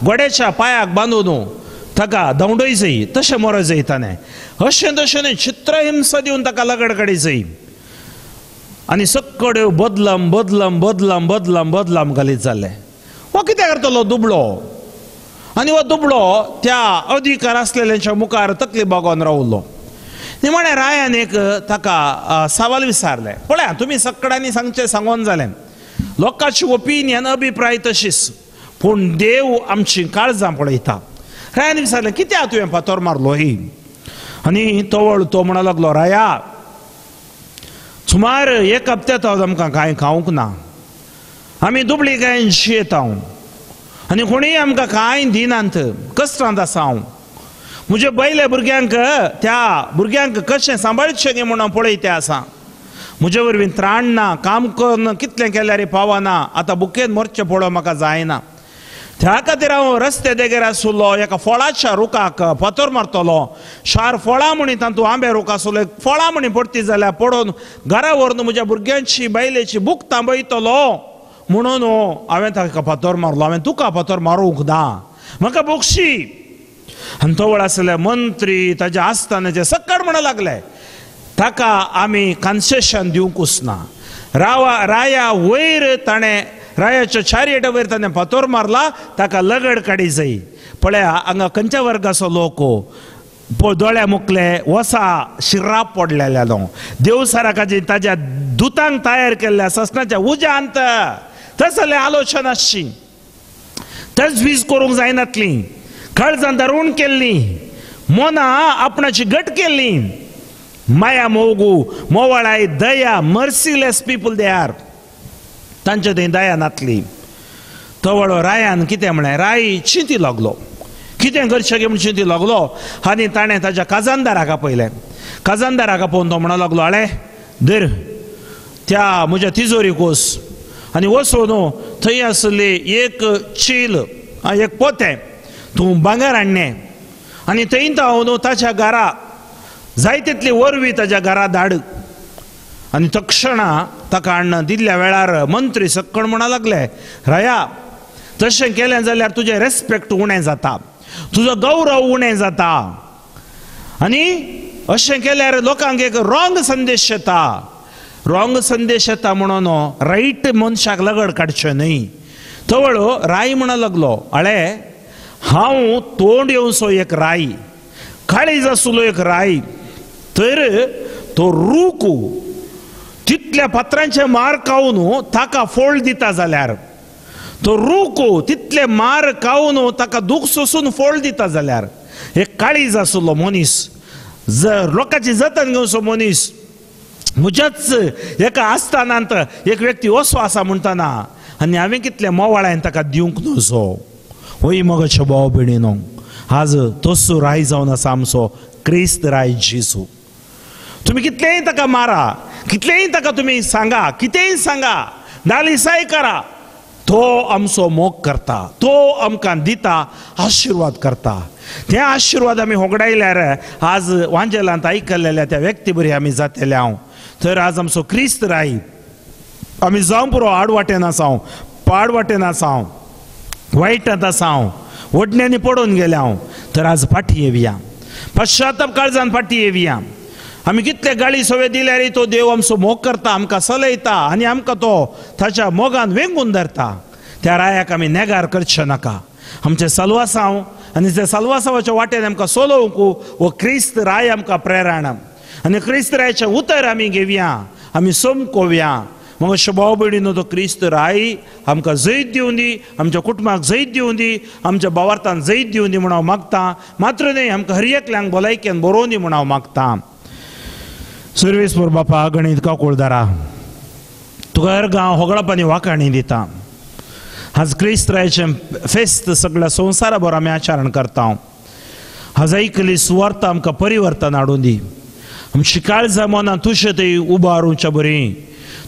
गोड्याच्या पांयाक बांदून ताका धांवडय जाय, तशें मरो जाय ताणें, अशें तशें चित्रहिंसा दिवन ताका लगड काडी जाय. आनी सगळ्यो बदलम बदलम बदलम बदलम बदलम घालीत जाल्लें. हो कितें करतलो दुबळो? आनी हो दुबळो त्या अधिकार आसलेल्यांच्या मुखार तकली बागोवन रावलो. निमाणें रायान एक ताका सवाल विचारलें, पळया तुमी सगळ्यांनी सांगचें सांगोन जालें, लोकांची ओपिनियन अभिप्राय तशीच, पूण देव आमची काळजां पळयता. रायान विचारलें, कित्याक तुवें फातर मारलो ही? आनी तवळ तो म्हणा लागलो, राया सुमार एक हप्त्यांत आमकां कांय खावंक ना, आमी दुबळी कांय जियेता आनी कोणीय आमकां कांय दिनात, कश्टांत आसा हांव, म्हज्या बैले भुरग्यांक त्या भुरग्यांक कशें सांबाळचें गे म्हूण हांव पळयते आसा, म्हजे वरवीं त्राण ना, काम करून कितलें केल्यार पावना, आतां बुकेन मरचें पळोवंक म्हाका जायना, त्या खातीर हांव रस्ते देगेर आसलो एका फळाच्या रुखाक फातर मारतलो, चार फळां म्हणी तातूंत आंबे रूख आसलो, एक फळां म्हणी पडती जाल्यार पडोवन घरा व्हरून म्हज्या भुरग्यांची बायलेची भूक थांबयतलो म्हणून हांवें ताका फातर मारलो, हांवें तुका फातर मारूंक ना, म्हाका भोगशी. आनी तवळ आसले मंत्री ताज्या आस्थानाचे सक्कड म्हणूंक लागले, ताका आमी कन्सेशन दिवंकूच ना. राया वयर ताणें रायाच्या चारियटा वयर ताणें फातर मारला, ताका लगड काडी जाय. पळया हांगा खंयच्या वर्गाचो लोक दोळ्या मुकले वसा शिराप पडलेल्या न्हू, देवसाराकाची ताज्या दुतांक तयार केल्ल्या ससनाच्या उज्यांत तसले आलोचना आसची, तजवीज करूंक जायनातली, काळजां दारून केल्ली, मनां आपणाची घट केल्ली, माया मोगू मोवाळाय दया, मर्सीलेस पीपल they are, तांचे थंय दया नातली. तवळो रायान कितें म्हळें, राय चिंती लागलो, कितें करचें म्हूण चिंती लागलो आनी ताणें ताज्या काजानदाराक आपयलें. काजानदाराक आपोवन तो म्हणूंक लागलो, आळे धर त्या म्हज्या तिजोरीक वच आनी वचून थंय आसली एक चील एक पोतें तूं भांगर हाडणें आनी थंय हांव ताच्या घरा जाय तितली वरवीं ताज्या घरा धाड. आनी तक्षणा ताका हाडून दिल्ल्या वेळार मंत्री सक्कड म्हणूंक लागले, राया तशें केलें जाल्यार तुजें रेस्पेक्ट उणें जाता, तुजो गौरव उणें जाता, आनी अशें केल्यार लोकांक एक रॉंग संदेश येता, रॉंग संदेश येता म्हणून रायट मनशाक लगड काडचें न्हय. तवळ राय म्हणूंक लागलो, आळे हांव तोंड येवचो एक राय, काळीज आसलो एक राय, तर तो रूख तितल्या फातरांचे मार खावन ताका फोळ दिता जाल्यार, तो रूख तितले मार खावन ताका दूख सोसून फोळ दिता जाल्यार, एक काळीज आसलो मनीस, जर लोकांची जतन घेवचो मनीस, म्हज्याच एका आस्थानांत एक व्यक्ती असो आसा म्हणटना आनी हांवें कितले मोवाळायन ताका दिवंक नजो. होय मगो भाव भयणीनो, आज तसो राय जावन आसा आमचो क्रिस्त राय जेजू. तुमी कितलेंय ताका मारा, कितलेंय ताका तुमी सांगा, कितेंय सांगा, दालिसाय करा, तो आमचो मोग करता, तो आमकां दिता, आशिर्वाद करता. ते आशिर्वाद आमी होगडायल्यार आज वांजेलांत आयकल्लेल्या त्या व्यक्ती बरी आमी जातले हांव. तर आज आमचो क्रिस्त राय आमी जावं पुरो आडवाटेन आसा हांव, पाडवाटेन आसा हांव, वायटांत आसा हांव, वडण्यांनी पडून गेल्या हांव, तर आज फाटी येवया, पश्चाताप काळजान फाटी येवया. आमी कितले गाळी सवे दिल्यार तो देव आमचो मोग करता, आमकां सलयता आनी आमकां तो ताच्या मोगान वेंगून धरता. त्या रायाक आमी नेगार करचें नाका. आमचें सलवासांव आनी त्या सलवासांवाच्या वाटेन आमकां सोलोवंक हो क्रिस्त राय आमकां प्रेरणा, आनी क्रिस्त रायाचें उतर आमी घेवया, आमी समकोवया. मग भाव भयणीनो, तो क्रिस्त राय आमकां जैत दिवं दी, आमच्या कुटुंबाक जैत दिवं दी, आमच्या भावार्थान जैत दिवं दी म्हूण हांव मागतां. मात्र न्हय, आमकां हर एकल्यांक भलायकेन बरोवन दी म्हूण हांव मागतां. सर्वेस्पर बापा, गणीत काकुळदारा, तुका अर्गां होगळप आनी वाखाणी दिता. आज क्रिस्त रायाचें फेस्त सगळ्या संवसारा भर आमी आचरण करता. आज ऐकली सुवार्थ आमकां परिवर्तन हाडून दी. आमची काळजां मनां तुजें थंय उबारुच्या बरी,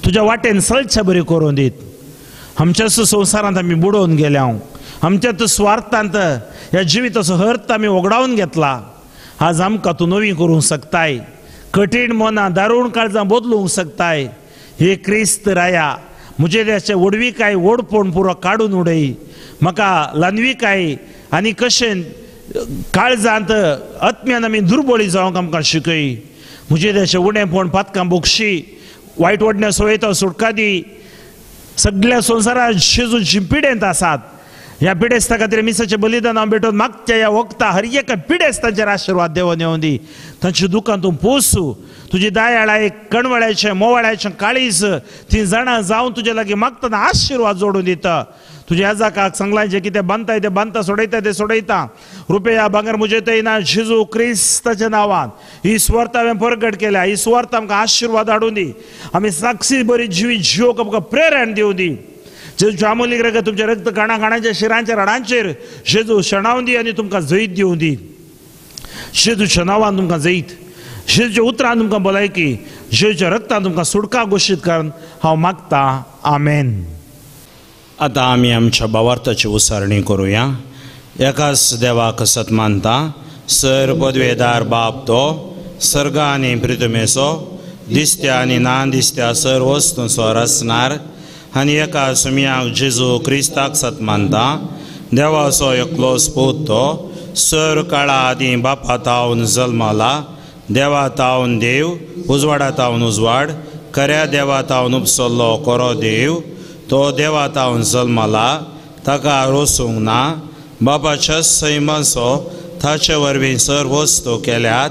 तुज्या वाटेन चलच्या बरी करून दीत. आमच्याच संवसारांत आमी बुडोवन गेल्या, आमच्याच स्वार्थांत ह्या जिविताचो अर्थ आमी वगडावन घेतला. आज आमकां तूं नवी करूंक शकताय, कठीण मनां दारूण काळजां बदलूंक शकताय. हे क्रिस्त राया, म्हजे त्याचे व्हडविकाय व्हडपण पुरो काडून उडय. म्हाका ल्हानविकाय आनी कशें काळजांत आत्म्यान आमी दुर्बळी जावंक आमकां शिकय. म्हजे त्याचे उणेपण पातकां बोगशी, वायट वडण्या सोयता सुटका दी. सगळ्या संवसारांत जेजूची पिडेंत आसात, ह्या पिडेस्ता खातीर मिसाचें बलिदान हांव भेटोवन मागच्या ह्या वखता हर एका पिडेस्तांचेर आशिर्वाद देवन येवन दी. तांची दुकान तूं पोसू. तुजी दयाळाय कणवळ्याचें मोवाळ्याचें काळीज ती जाणां जावन तुजे लागीं मागतना आशिर्वाद जोडून दिता. तुज्या याजाकाक सांगलां जें कितें बांदताय तें बांदता, सोडयता तें सोडयता. रुपया भांगर म्हजे थंय ना, जेजू क्रिस्ताच्या नांवान ही सुवार्थ हांवें परगट केल्या. ही सुवार्थ आमकां आशिर्वाद हाडून दी. आमी साक्षी बरी जिवीत जिवोवंक आमकां प्रेरण दिवं दी. जेजूच्या आमोलीक रगत तुमच्या रक्त काणा काणांच्या शिरांच्या रडांचेर जेजू शेणावन दी आनी तुमकां जैत दिवं दी. जेजूच्या नांवान तुमकां जैत, जेजूच्या उतरान तुमकां भलायकी, जेजूच्या रक्तान तुमकां सुटका घोशीत कारण हांव मागतां. आमेन. आतां आमी आमच्या भावार्थाची उसारणी करुया. एकाच देवाक सत मानता, सर पदवेदार बाप तो सर्ग आनी प्रितमेचो, दिसत्या आनी ना दिसत्या सर वस्तूंचो रचणार, आनी एका सुमयाक जेजू क्रिस्ताक सत मानता, देवाचो एकलोच पूत तो सर काळा आदीं बापा तावन जल्मला, देवा तावन देव, उजवाडा तावन उजवाड, खऱ्या देवा तावन उपसल्लो कोरो देव, तो देवा तावन जल्मला, ताका रोसूंक ना, बापाच्या सैमाचो ताचे वरवीं सर वस्तू केल्यात,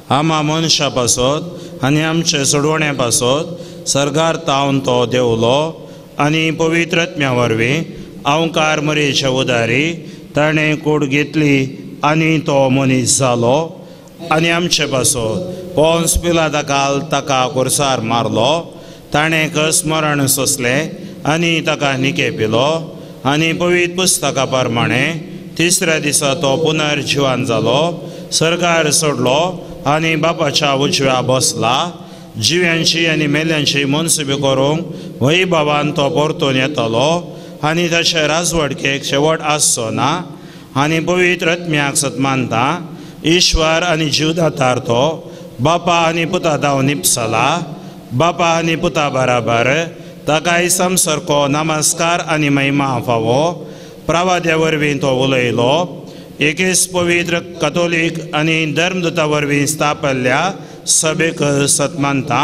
आमा मनशा पासत आनी आमचे सोडवणे पासत सर्गार तावन तो देवलो आनी पवित्र आत्म्या वरवीं अवकार मरेच्या उदारी ताणें कूड घेतली आनी तो मनीस जालो आनी आमचे पासत पोन्स पिलाता ताका कोर्सार मारलो, ताणें कस मरण सोंसलें आनी ताका निके पिलो आनी पवित्र पुस्तका प्रमाणे तिसऱ्या दिसा तो पुनर्जिवन जालो, सरकार सोडलो आनी बापाच्या उजव्या बसला. जिव्यांची आनी मेल्यांची मनसुबी करूंक वैभवान तो परतून येतलो आनी ताचे राजवटकेक शेवट आसचो ना. आनी पवित्र आत्म्याक सत मानता, ईश्वर आनी जीवदातार तो बापा आनी पुता धांव निपसला, बापा आनी पुता बराबर ताकाय समसारको नमस्कार आनी महिमा फावो. प्रवाद्या वरवीं तो उलयलो, एकेच पवित्र कथोलीक आनी धर्मदूता वरवीं स्थापल्ल्या सभेक सत मानता,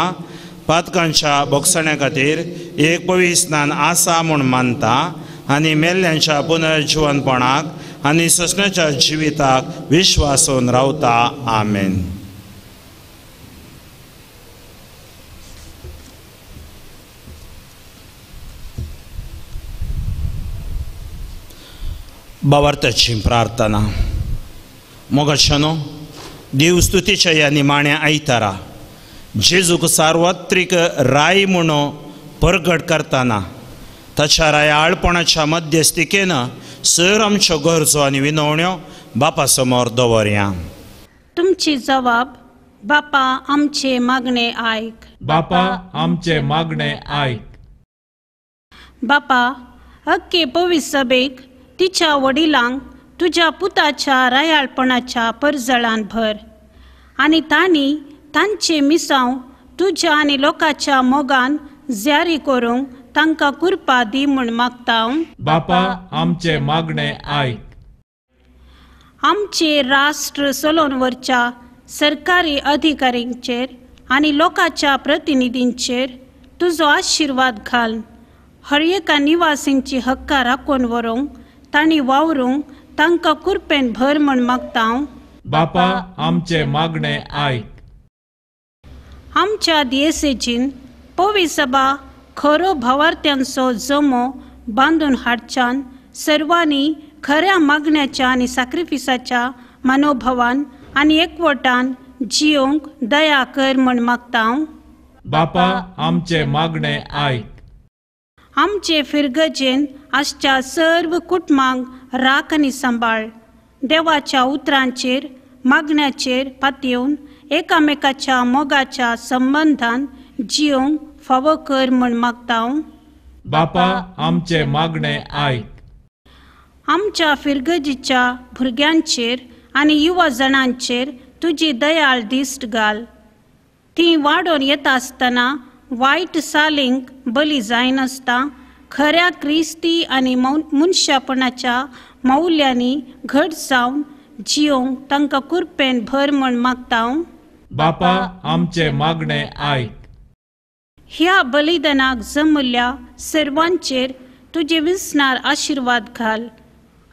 पातकांच्या बोगसण्या खातीर एक पवित्र स्नान आसा म्हूण मानता आनी मेल्ल्यांच्या पुनर्जिवनपणाक आनी ससण्याच्या जिविताक विश्वासून रावता. आमेन. भावार्थाची प्रार्थना. मोगाच्यानो, देव स्तुतीच्या ह्या निमाण्या आयतारा जेजूक सार्वत्रीक राय म्हूण परगट करतना ताच्या रायाळपणाच्या मध्यस्थिकेन सर आमच्यो गरजो आनी विनवण्यो बापा समोर दवरया. तुमची जबाब बापा आमचे मागणे आयक. बापा आमचे मागणे आयक. बापा अक्के पवित्र सभेक तिच्या वडिलांक तुज्या पुताच्या रायाळपणाच्या परजळान भर आनी तांणी तांचे मिसांव तुज्या आनी लोकांच्या मोगान जारी करूंक तांकां कृपा दी म्हूण मागता. बापा आमचे मागणे आयक. आमचे राष्ट्र चलोवन व्हरच्या सरकारी अधिकाऱ्यांचेर आनी लोकांच्या प्रतिनिधींचेर तुजो आशिर्वाद घाल. हर एका निवासींची हक्कां राखून व्हरूंक तांणी वावरूंक तांकां कृपेन भर म्हूण मागता. बापा आमचे मागणे आयक. आमच्या दियेसेजीन पवित्र सभा खरो भावार्थ्यांचो जमो बांदून हाडच्यान सर्वांनी खऱ्या मागण्याच्या आनी साक्रिफिसाच्या मनोभावान आनी एकवटान जियोंक दया कर म्हूण मागता. बापा आमचे मागणे आयक. आमचे फिरगजेन आसच्या सर्व कुटुंबांक राख आनी सांबाळ. देवाच्या उतरांचेर मागण्याचेर पातयेवन एकामेकाच्या मोगाच्या संबंधान जियोंक फावो कर म्हण मागता. बापा आमचे मागणे आयक. आमच्या फिरगजीच्या भुरग्यांचेर आनी युवा जाणांचेर तुजी दयाळ दिश्ट घाल. ती वाडोवन येता आसतना वायट सालींक बली जायनासता खऱ्या क्रिस्ती आनी मनशापणाच्या मौल्यांनी घट जावन जियोंक तांकां कुरपेन भर म्हण मागता. बापा आमचे मागणे आयक. ह्या बलिदानाक जमल्ल्या सर्वांचेर तुजे विसनार आशिर्वाद घाल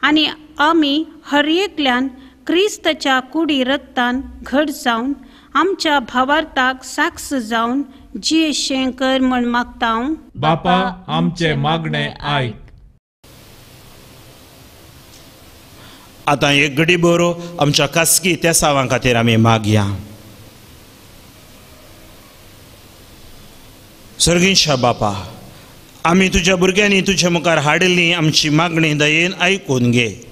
आनी आमी हर एकल्यान क्रिस्ताच्या कुडी रक्तान घट जावन आमच्या भावार्थाक साक्ष जावन जियेशें कर म्हण मागता. बापा आमचे मागणे आयक. आतां एक घडी बरो आमच्या खासगी तेसावां खातीर आमी मागया. सर्गींशा बापा, आमी तुज्या भुरग्यांनी तुज्या मुखार हाडिल्ली आमची मागणी दयेन आयकून घे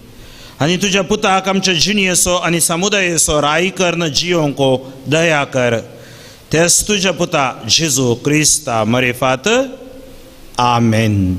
आनी तुज्या पुताक आमच्या जिणयेचो आनी समुदायेचो राय करून जियोंक दया कर. तेच तुज्या पुता जेजू क्रिस्ता मरेफात. आमेन.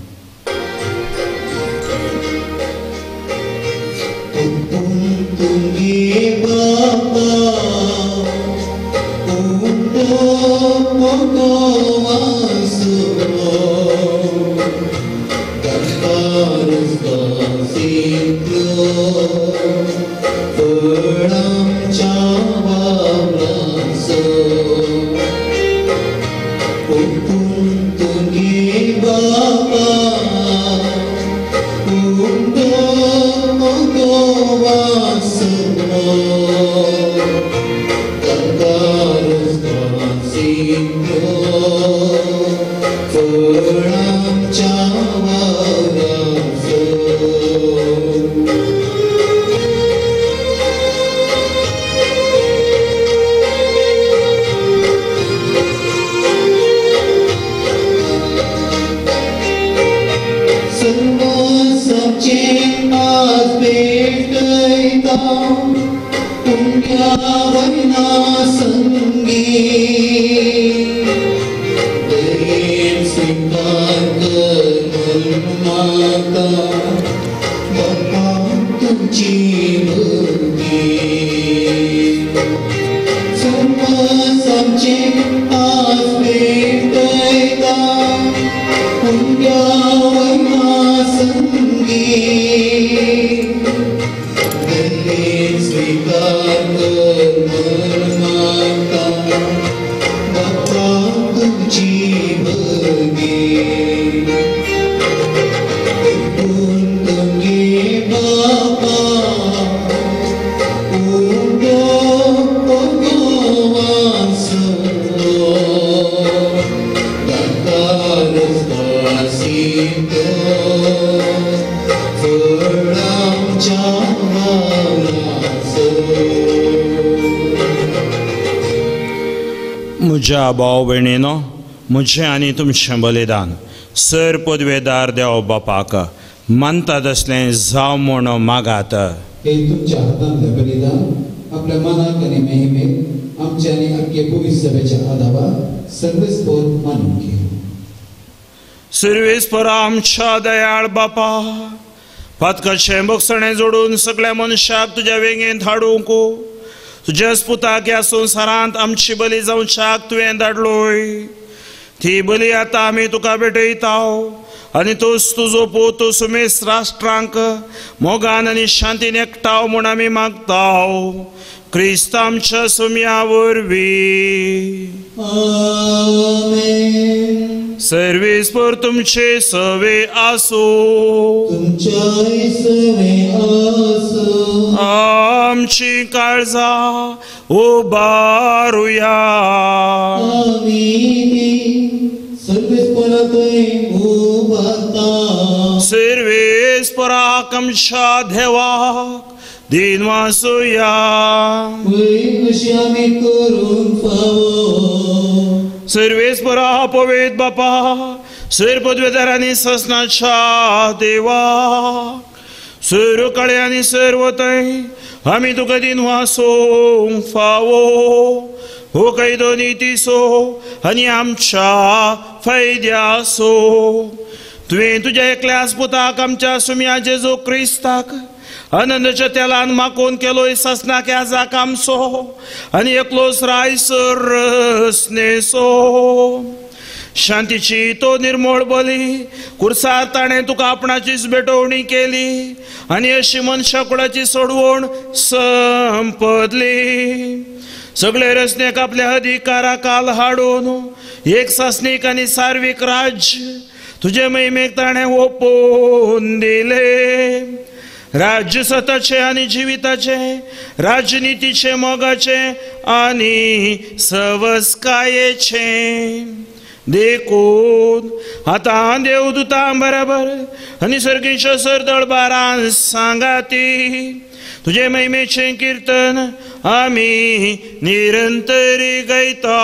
म्हज्या भाव भयणीनो, म्हजें आनी तुमचें बलिदान सर पदवेदार देव बापाक मानता तसलें जावं म्हूण मागात. हे तुमच्या हातांतलें बलिदान आपल्या मनाक आनी महिमेक आमच्या आनी आख्खे पवित्र सभेच्या आदावाक सर्वेस्पोर मानून घे. सर्वेस्पोर आमच्या दयाळ बापा, पातकाचें भोगसणें जोडून सगळ्या मनशाक तुज्या वेंगेंत हाडूंक तुज्याच पुताक ह्या संवसारांत आमची बली जावच्याक तुवें धाडलोय. ती बली आतां आमी तुका भेटयता आनी तोच तुजो पूत सुमेस राष्ट्रांक मोगान आनी शांतीन एकठाव म्हूण आमी मागता. क्रिस्त आमच्या सुम्या वरवीं. आमेन. सर्वेस्पोर तुमचे सवे आसूं. तुमच्याय सवे आसूं. आमची काळजां उबारुया. आमी सर्वेस्पोरा थंय उबारता. सर्वेस्पोराक आमच्या देवाक दिनवासुया. अशी आमी करूंक फावो. सर्वेस्पोरा पवित्र बापा, सैर पदवेदार आनी ससनाच्या देवा सैर काळे आनी सैर वतय आमी तुका दिनवासूंक फावो हो कायदो नितीचो आनी आमच्या फायद्याचो. तुवें तुज्या एकल्याच पुताक आमच्या सुम्या जेजू क्रिस्ताक आनंदाच्या तेलान माकोन केलो ससनाक याजाक आमचो आनी एकलोच रायसर रसनेसो. शांतीची तो निर्मोळ बली कुर्सार ताणें तुका आपणाचीच भेटवणी केली आनी अशी मनशा कुळाची सोडवण संपदली. सगळे रचनेक आपल्या अधिकारा काल हाडून एक सासणीक आनी सार्वीक राज्य तुजे महिमेक ताणें ओपून दिले. राज्य सताचे आनी जिविताचे, राजनितीचे, मोगाचे आनी सवस्कायेचे. देखून आतां देवदूतां बराबर आनी सर्गीच्या सरदळबारान सांगाती तुजे महिमेचें किर्तन आमी निरंतरी गायता.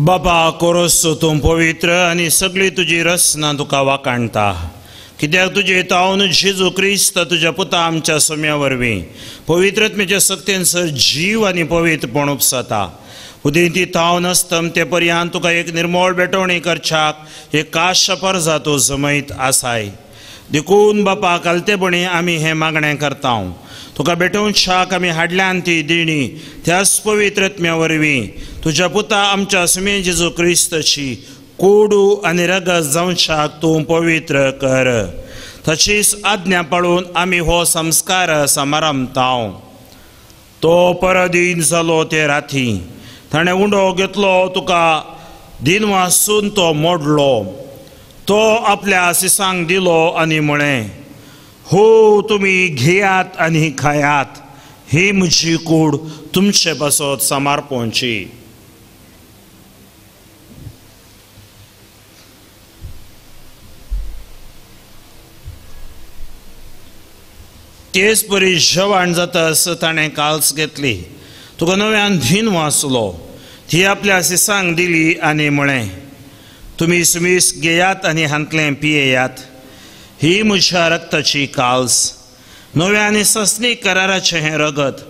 बाबा कोरोस तूं पवित्र आनी सगळी तुजी रचना तुका वाखाणटा, कित्याक तुजे तावन जेजू क्रिस्त तुज्या पुता आमच्या सोम्या वरवीं पवित्रत्मेच्या सक्तेन सर जीव आनी पवित्रपण उपसता. उदेंती तावन अस्तम ते पर्यांत तुका एक निर्मोळ भेटवणी करच्याक एक काश परजा तूं जमयत आसाय. देखून बापा कालतेपणी आमी हें मागणें करता, तुका भेटोवच्याक आमी हाडल्यान ती देणी त्याच पवित्रत्म्या वरवीं तुज्या पुता आमच्या सुमे जेजू क्रिस्ताची कोडू आनी रगत जावच्याक तूं पवित्र कर. तशीच आज्ञा पाळून आमी हो संस्कार समारंभता. तो परदीन जालो ते राती ताणें उंडो घेतलो, तुका दिन वासून तो मोडलो, तो आपल्या सिसांक दिलो आनी म्हळें, हो तुमी घेयात आनी खायात, ही म्हजी कूड तुमचे पासत समर्पणची. तेच परी जेवण जाता ताणें काल्स घेतली, तुका नव्यान धीन वाचलो, ती आपल्या सिसांक दिली आनी म्हळें, तुमी सुमीस घेयात आनी हांतलें पियेयात, ही म्हज्या रक्ताची काल्स, नव्या आनी ससनीक कराराचें हें रगत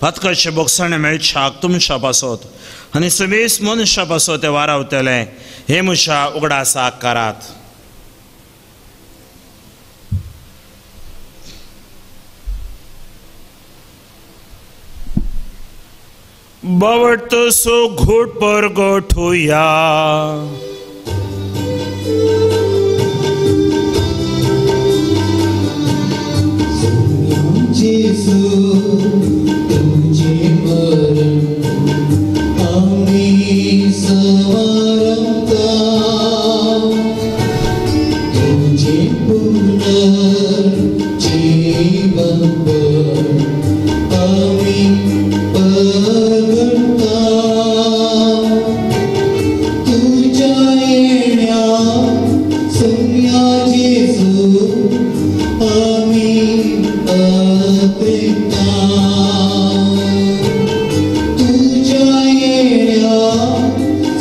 पातकाचें बोगसणें मेळच्याक तुमच्या पासत आनी समेस मनशा पासत तें वारावतलें, हें म्हज्या उगडासाक करात. बावट सो घोट पर गोठुया. जेजू तुझे मरण आम्ही समारंभता, तुझे पुनर्जीवन आम्ही परगटता, तुझ्या येण्या सम्या जेजू आम्ही तुझ्या येण्या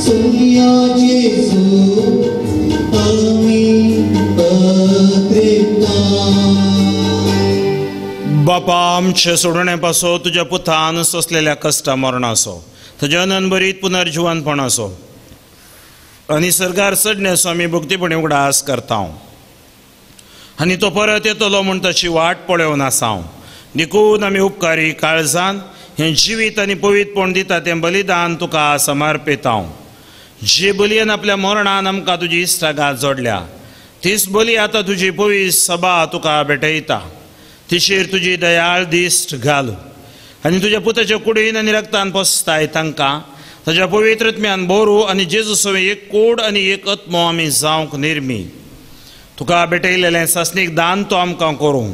सोन्या जेजू आम्ही पत्रिता. बापा आमचे सोडणे पासो तुज्या पुतान सोंसलेल्या कश्टा मरणाचो तुज्या अनंतभरीत पुनर्जिवनपणाचो आनी सरकार चडण्याचो आमी भक्तीपणी उगडास करता आनी तो परत येतलो म्हूण ताची वाट पळोवन आसा. देखून आमी उपकारी काळजान हें जिवीत आनी पवित्रपण दिता तें बलिदान तुका समर्पिता. जे बलयेन आपल्या मरणान आमकां तुजी इश्टागात जोडल्या तीच बली आतां तुजी पवित्र सभा तुका भेटयता. तिचेर तुजी दयाळ दिश्ट घाल आनी तुज्या पुताच्या कुडीन आनी रक्तान पोसताय तांकां ताज्या पवित्र आत्म्यान बोरू आनी जेजू सवें एक कोड आनी एक आत्मो आमी जावंक निर्मी. तुका भेटयलेलें सासणीक दान तो आमकां करूं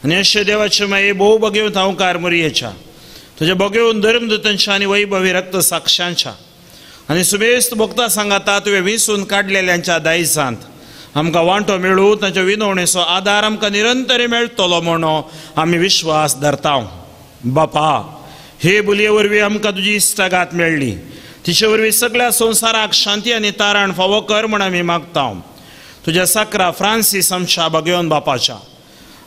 आनी अशें देवाचे मागीर भोव बगेवन हांवकार मोरयेच्या तुज्या बगेवन धर्मदूतांच्या आनी वैभवी रक्त साक्षांच्या आनी सुबेस्त भोगता सांगाता तुवें विसून काडलेल्यांच्या दायजांत आमकां वांटो मेळूं तांच्या विनवणेचो आदार आमकां निरंतर मेळटलो म्हणून आमी विश्वास धरता. बापा हे बोलये वरवीं आमकां तुजी इश्टागात मेळ्ळी तिचे वरवीं सगळ्या संवसाराक शांती आनी तारण फावो कर म्हूण आमी मागता. तुज्या साकरा फ्रांसीस आमच्या बागेवन बापाच्या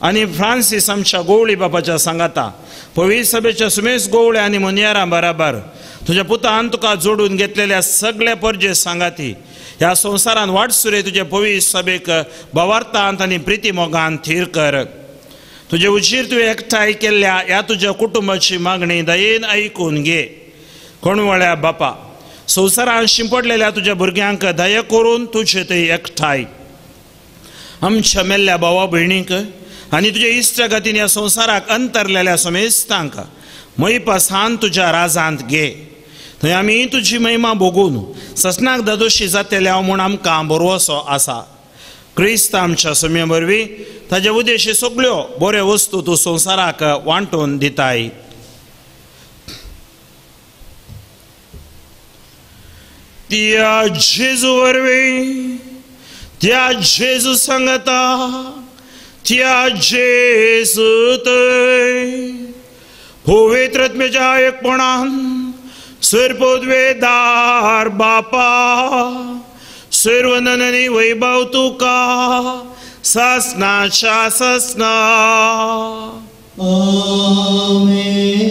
आनी फ्रांसीस आमच्या गोवळी बापाच्या सांगाता पवित्र सभेच्या सुमेश गोवळे आनी मोनयारां बराबर तुज्या पुतान तुका जोडून घेतलेल्या सगळ्या परजे सांगाती ह्या संवसारान वाटसुरे तुजे पवित्र सभेक भावार्थांत आनी प्रिती मोगान थीर कर. तुजे उजीर तुवें एकठांय केल्ल्या ह्या तुज्या कुटुंबाची मागणी दयेन आयकून घे. कोणवळ्या बापा संवसारान शिंपडलेल्या तुज्या भुरग्यांक दया करून तुजे ते एकठांय आमच्या मेल्ल्या भावा भयणींक आनी तुज्या इश्टागतीन ह्या संवसाराक अंतरलेल्या समेस्तांक महिपासान तुज्या राजांत घे. थंय आमी तुजी महिमा भोगून ससनाक दादोशी जातल्या म्हूण आमकां भरवसो आसा. क्रिस्त आमच्या सम्या वरवीं ताज्या उद्देशी सगळ्यो बऱ्यो वस्तू तूं संवसाराक वांटून दिताय. त्या जेजू वरवीं त्या जेजू सांगता त्या जेजू थंय पवित्र आत्म्याच्या एकपणान सर्वपदवेदार बापा सर्वननी वैभव तुका सासनाच्या सासना. आमेन.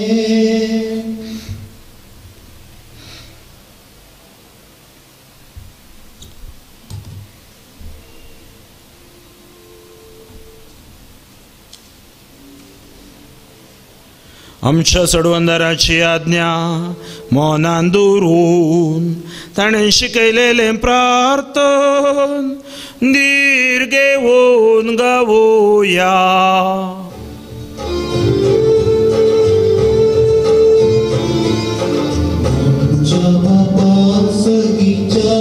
आमच्या सडवंदराची आज्ञा मनान दुरून ताणें शिकयलेलें प्रार्थन धीर घेवन गावया. आमच्या बापा सगीच्या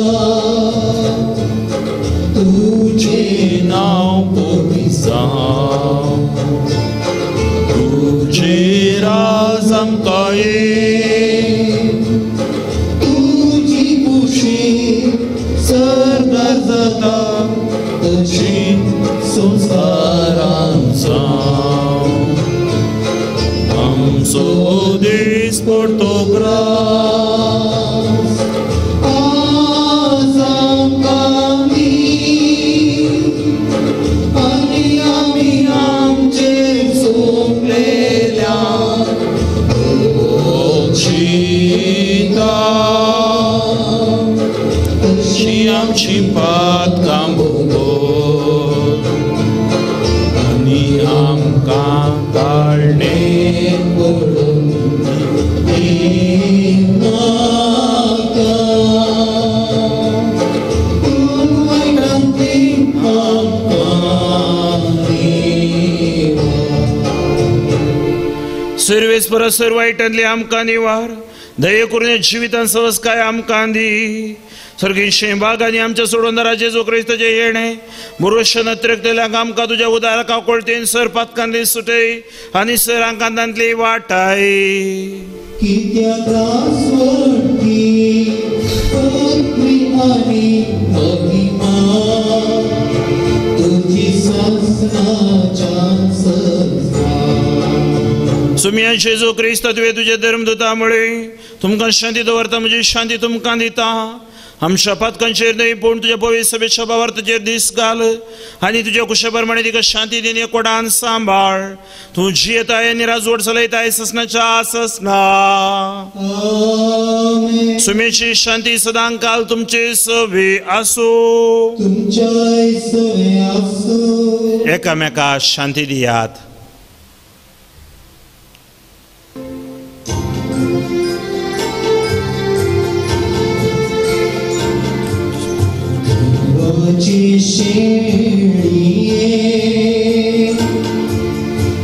तुझें नांव पवित्र जावं, तुझें राज आमकां ये, तुजी खुशी सर्गार जाता तशी संवसारांत जावं. आमचो दीस पडतो ग्रास आज आमकां दी आनी आमी आमचे सोंपलेल्यांक बक्षिता तशी आमची पातकां भोगोत आनी आमकां ताळणे पडूं दिनाका, पूण वायटांतली आमकां निवार. सर्वेस परस सर्व वायटांतली आमकां निवार दये करून जिवितान संस्कार आमकां दी. सर्गीं बाग आनी आमच्या सोडवणदारा जेजू क्रिस्ताचें येणें मुरुश्य नत्रेकतल्यांक आमकां तुज्या उदार काकोळतीन सर पातकांतली सुटय आनी सर आंकांतांतली वाटाय. कित्याक रासवटी पृथ्वी आनी महिमा तुजी सासनाच्या सजना. सुमिया जेजू क्रिस्त तुवें तुज्या धर्मदूता म्हळें तुमकां शांती दवरता म्हजी शांती तुमकां दिता. आमच्या पातकांचेर न्हय पूण तुज्या पवित्र सभेच्या भावार्थाचेर दीस घाल आनी तुज्या कुशा प्रमाणे तिका शांती दिन एकोडान सांबाळ. तूं जियेताय आनी राजवट चलयताय ससनाच्या ससना. सुमेची शांती सदांकाल तुमचे सवे आसूं. तुमच्याय सवे आसूं. एकामेका शांती दियात. शेळिये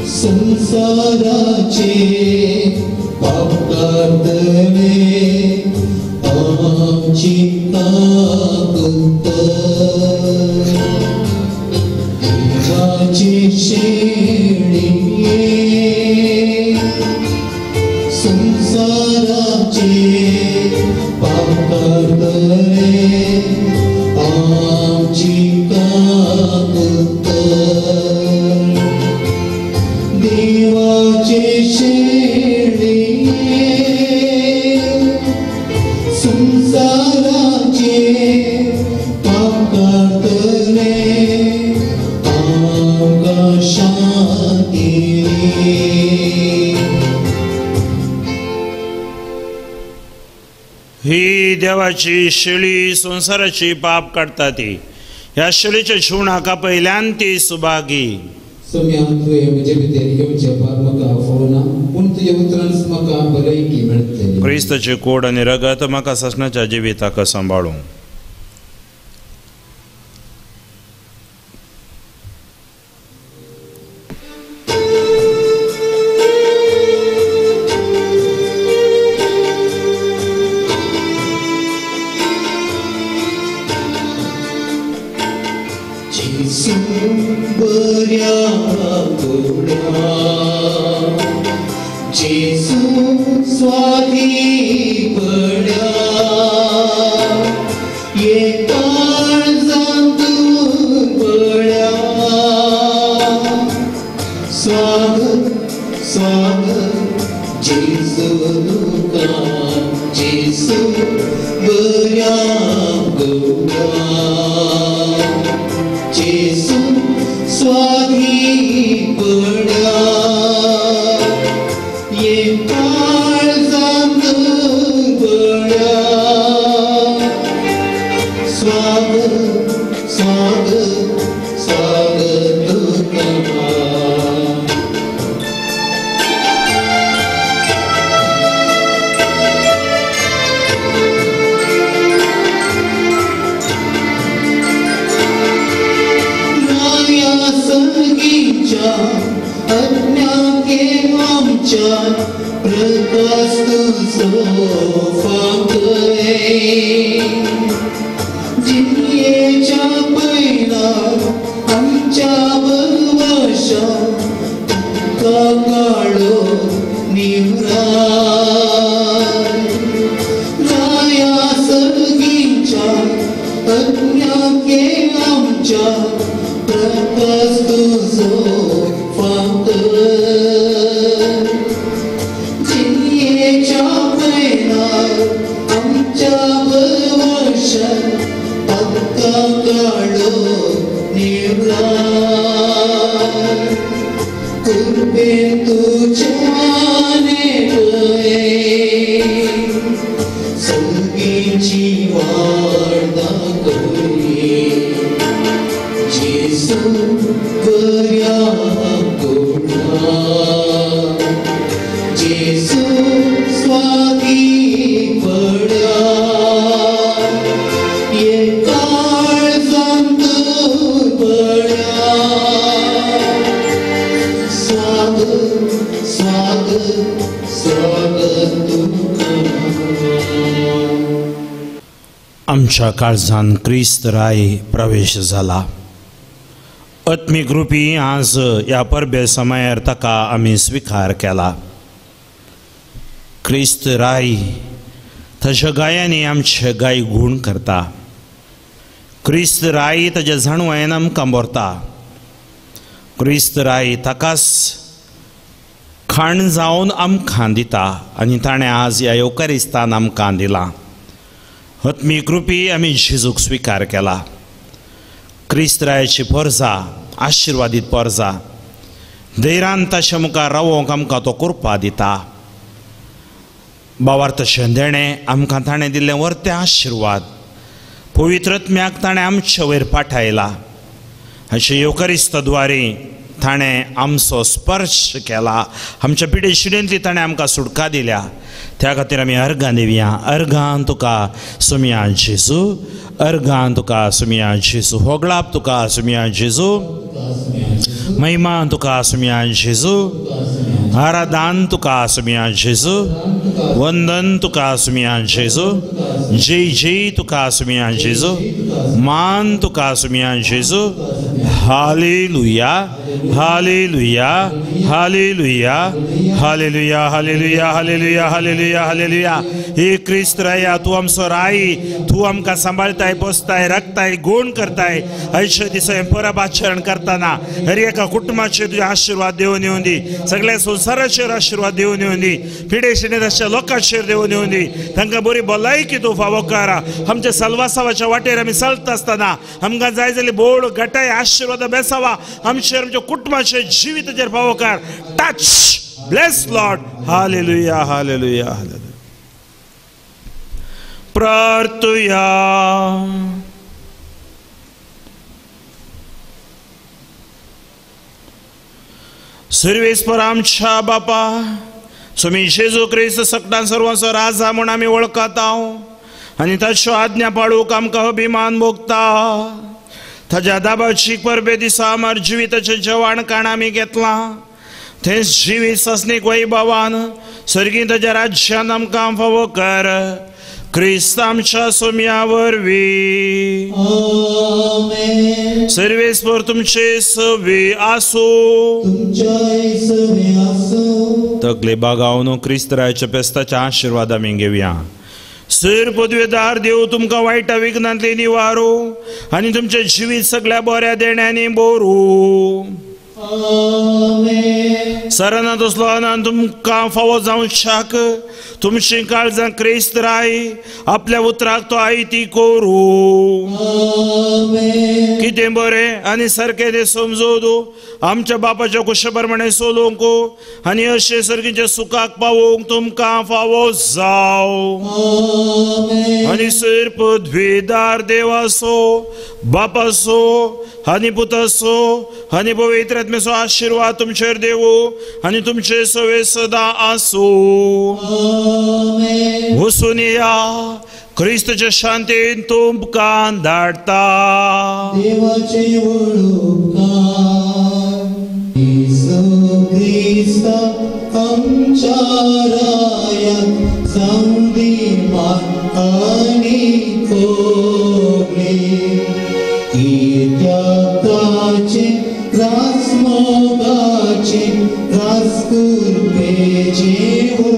संसाराचे पाप काडतले आमची काकुळट. देवाची शेळिये संसाराचे पाप काडतले आमची काकुळट. देवाचे शेळिये संसाराचे पाप काडतले आमकां शांती दी. ही देवाची शेळी संसाराची पाप काडटा ती. ह्या शेळीच्या जीवनाका पयल्यान ती सुभागी. सोम्या तुवें म्हजे भितर येवचें पाप म्हाका फावना पूण तुज्या उतरान म्हाका बरयकी मेळटली. क्रिस्ताचे कोड आनी रगत म्हाका सासणाच्या जिविताक सांबाळूं. आमच्या काळजान क्रिस्त राय प्रवेश जाला. आत्मीक रुपी आज ह्या परबे समयार ताका आमी स्विकार केला. क्रिस्त राय ताज्या गायांनी आमचे गाय गूण करता. क्रिस्त राय ताज्या जाणवायेन आमकां भरता. क्रिस्त राय ताकाच खाण जावन आमकां दिता आनी ताणें आज ह्या येवकारिस्तान आमकां दिलां. आत्मी कृपी आमी जेजूक स्विकार केला. क्रिस्तरायाची पोरजा, आशिर्वादीत पोरजा, धैर्यान ताच्या मुखार रावोंक आमकां तो कृपा दिता. बावार्थशें देणें आमकां ताणें दिल्लें वर्ते आशिर्वाद पवित्र आत्म्याक ताणें आमचे वयर पाठयला. अशें येवकरिस्ताद्वारे ताणें आमचो स्पर्श केला, आमच्या पिडे शिडेंतली ताणें आमकां सुटका दिल्या. त्या खातीर आमी अर्गां दिवया. अर्गां तुका सुमया जेजू, अर्गां तुका सुमया जेजू, होगळाप तुका सुमया जेजू, महिमा तुका सुमया जेजू, आराधान तुका सुमया जेजू, वंदन तुका सुमया जेजू, जय जय तुका सुमया जेजू, मान तुका सुमया जेजू. Hallelujah, hallelujah, hallelujah, hallelujah, hallelujah, hallelujah, hallelujah, hallelujah. हे क्रिस्त राया, तूं आमचो राय, तूं आमकां सांबाळताय, पोसताय, राखताय, गुण करताय. आयच्या दिसा हें परब आचरण करतना हर एका कुटुंबाचेर तुजे आशिर्वाद देवन येवन दी, सगळ्या संवसाराचेर आशिर्वाद देवन येवन दी, पिडेशिणेत आसच्या लोकांचेर देवन येवन दी, तांकां बरी भलायकी तूं फावो कर. आमच्या सलवासावाच्या वाटेर आमी चलता आसतना आमकां जाय जाल्यार बोड गटाय आशिर्वाद बेसावा आमचेर, आमच्या कुटुंबाचेर, जिविताचेर फावो कर. Touch, bless Lord. Hallelujah, hallelujah, hallelujah. प्रार्थुया. सर्वेस्पर आमच्या बापा, स्वामी जेजू क्रिस्त सकटान सर्वांचो राजा म्हूण आमी वळखता आनी ताच्यो आज्ञा पाळूंक आमकां अभिमान भोगता. ताज्या दाबाची परबे दिसा आमर जिविताचें जेवण खाण आमी घेतलां, थंयच जिवीत सासणीक वैभवान सर्गीं ताज्या राज्यान आमकां फावो कर. क्रिस्त आमच्या सोम्या वरवीं. सर्वेस्पर तुमचे सवे आसूं. तकले बागावन क्रिस्तरायाच्या पेस्ताच्या आशिर्वाद आमी घेवया. सर पदवेदार देव तुमकां वायटा विघ्नांतली निवारू आनी तुमचें जिवीत सगळ्या बऱ्या देण्यांनी बोरू. सराना तसलो आनंद तुमकां फावो जावंक शाक. तुमची काळजां क्रिस्त राय आपल्या उतराक तो आयती करूं. कितें बरें आनी सारकें तें समजूं, आमच्या बापाच्या कुशा प्रमाणें चलूंक आनी अशें सर्गीच्या सुखाक पावोवंक तुमकां फावो जावं. आनी सर पदवीदार देवाचो, बापाचो आनी पुताचो आनी पवित्र आत्म्याचो आशिर्वाद तुमचेर देवू आनी तुमचे सवे सदां आसूं. वचून या, क्रिस्तचे शांतीन तुमकां धाडटा. देवाचे उपकार येसू क्रिस्त आमच्या राया जावं दी मान आनी कोगले कित्याक ताचे रास मोगाचे रास कुरपेचे हो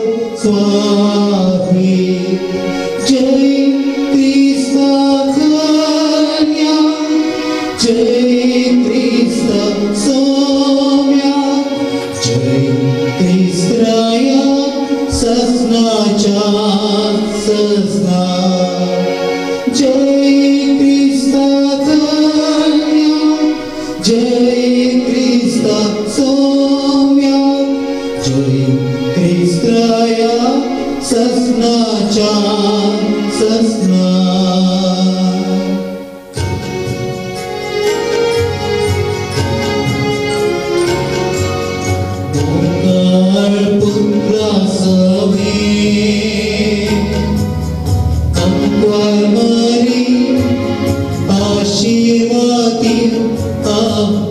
स्वामी. जय क्रिस्ता धन्या, जय क्रिस्ता सौम्या, जय क्रिस्तराया सजनाच्या सजना. जय क्रिस्ता धन्या, जय क्रिस्ता सौम्या, जय क्रिस्तराया सजनाच्या सजना. पुत्रा सवे अंक्वार मारी आशीर्वादी आमकां.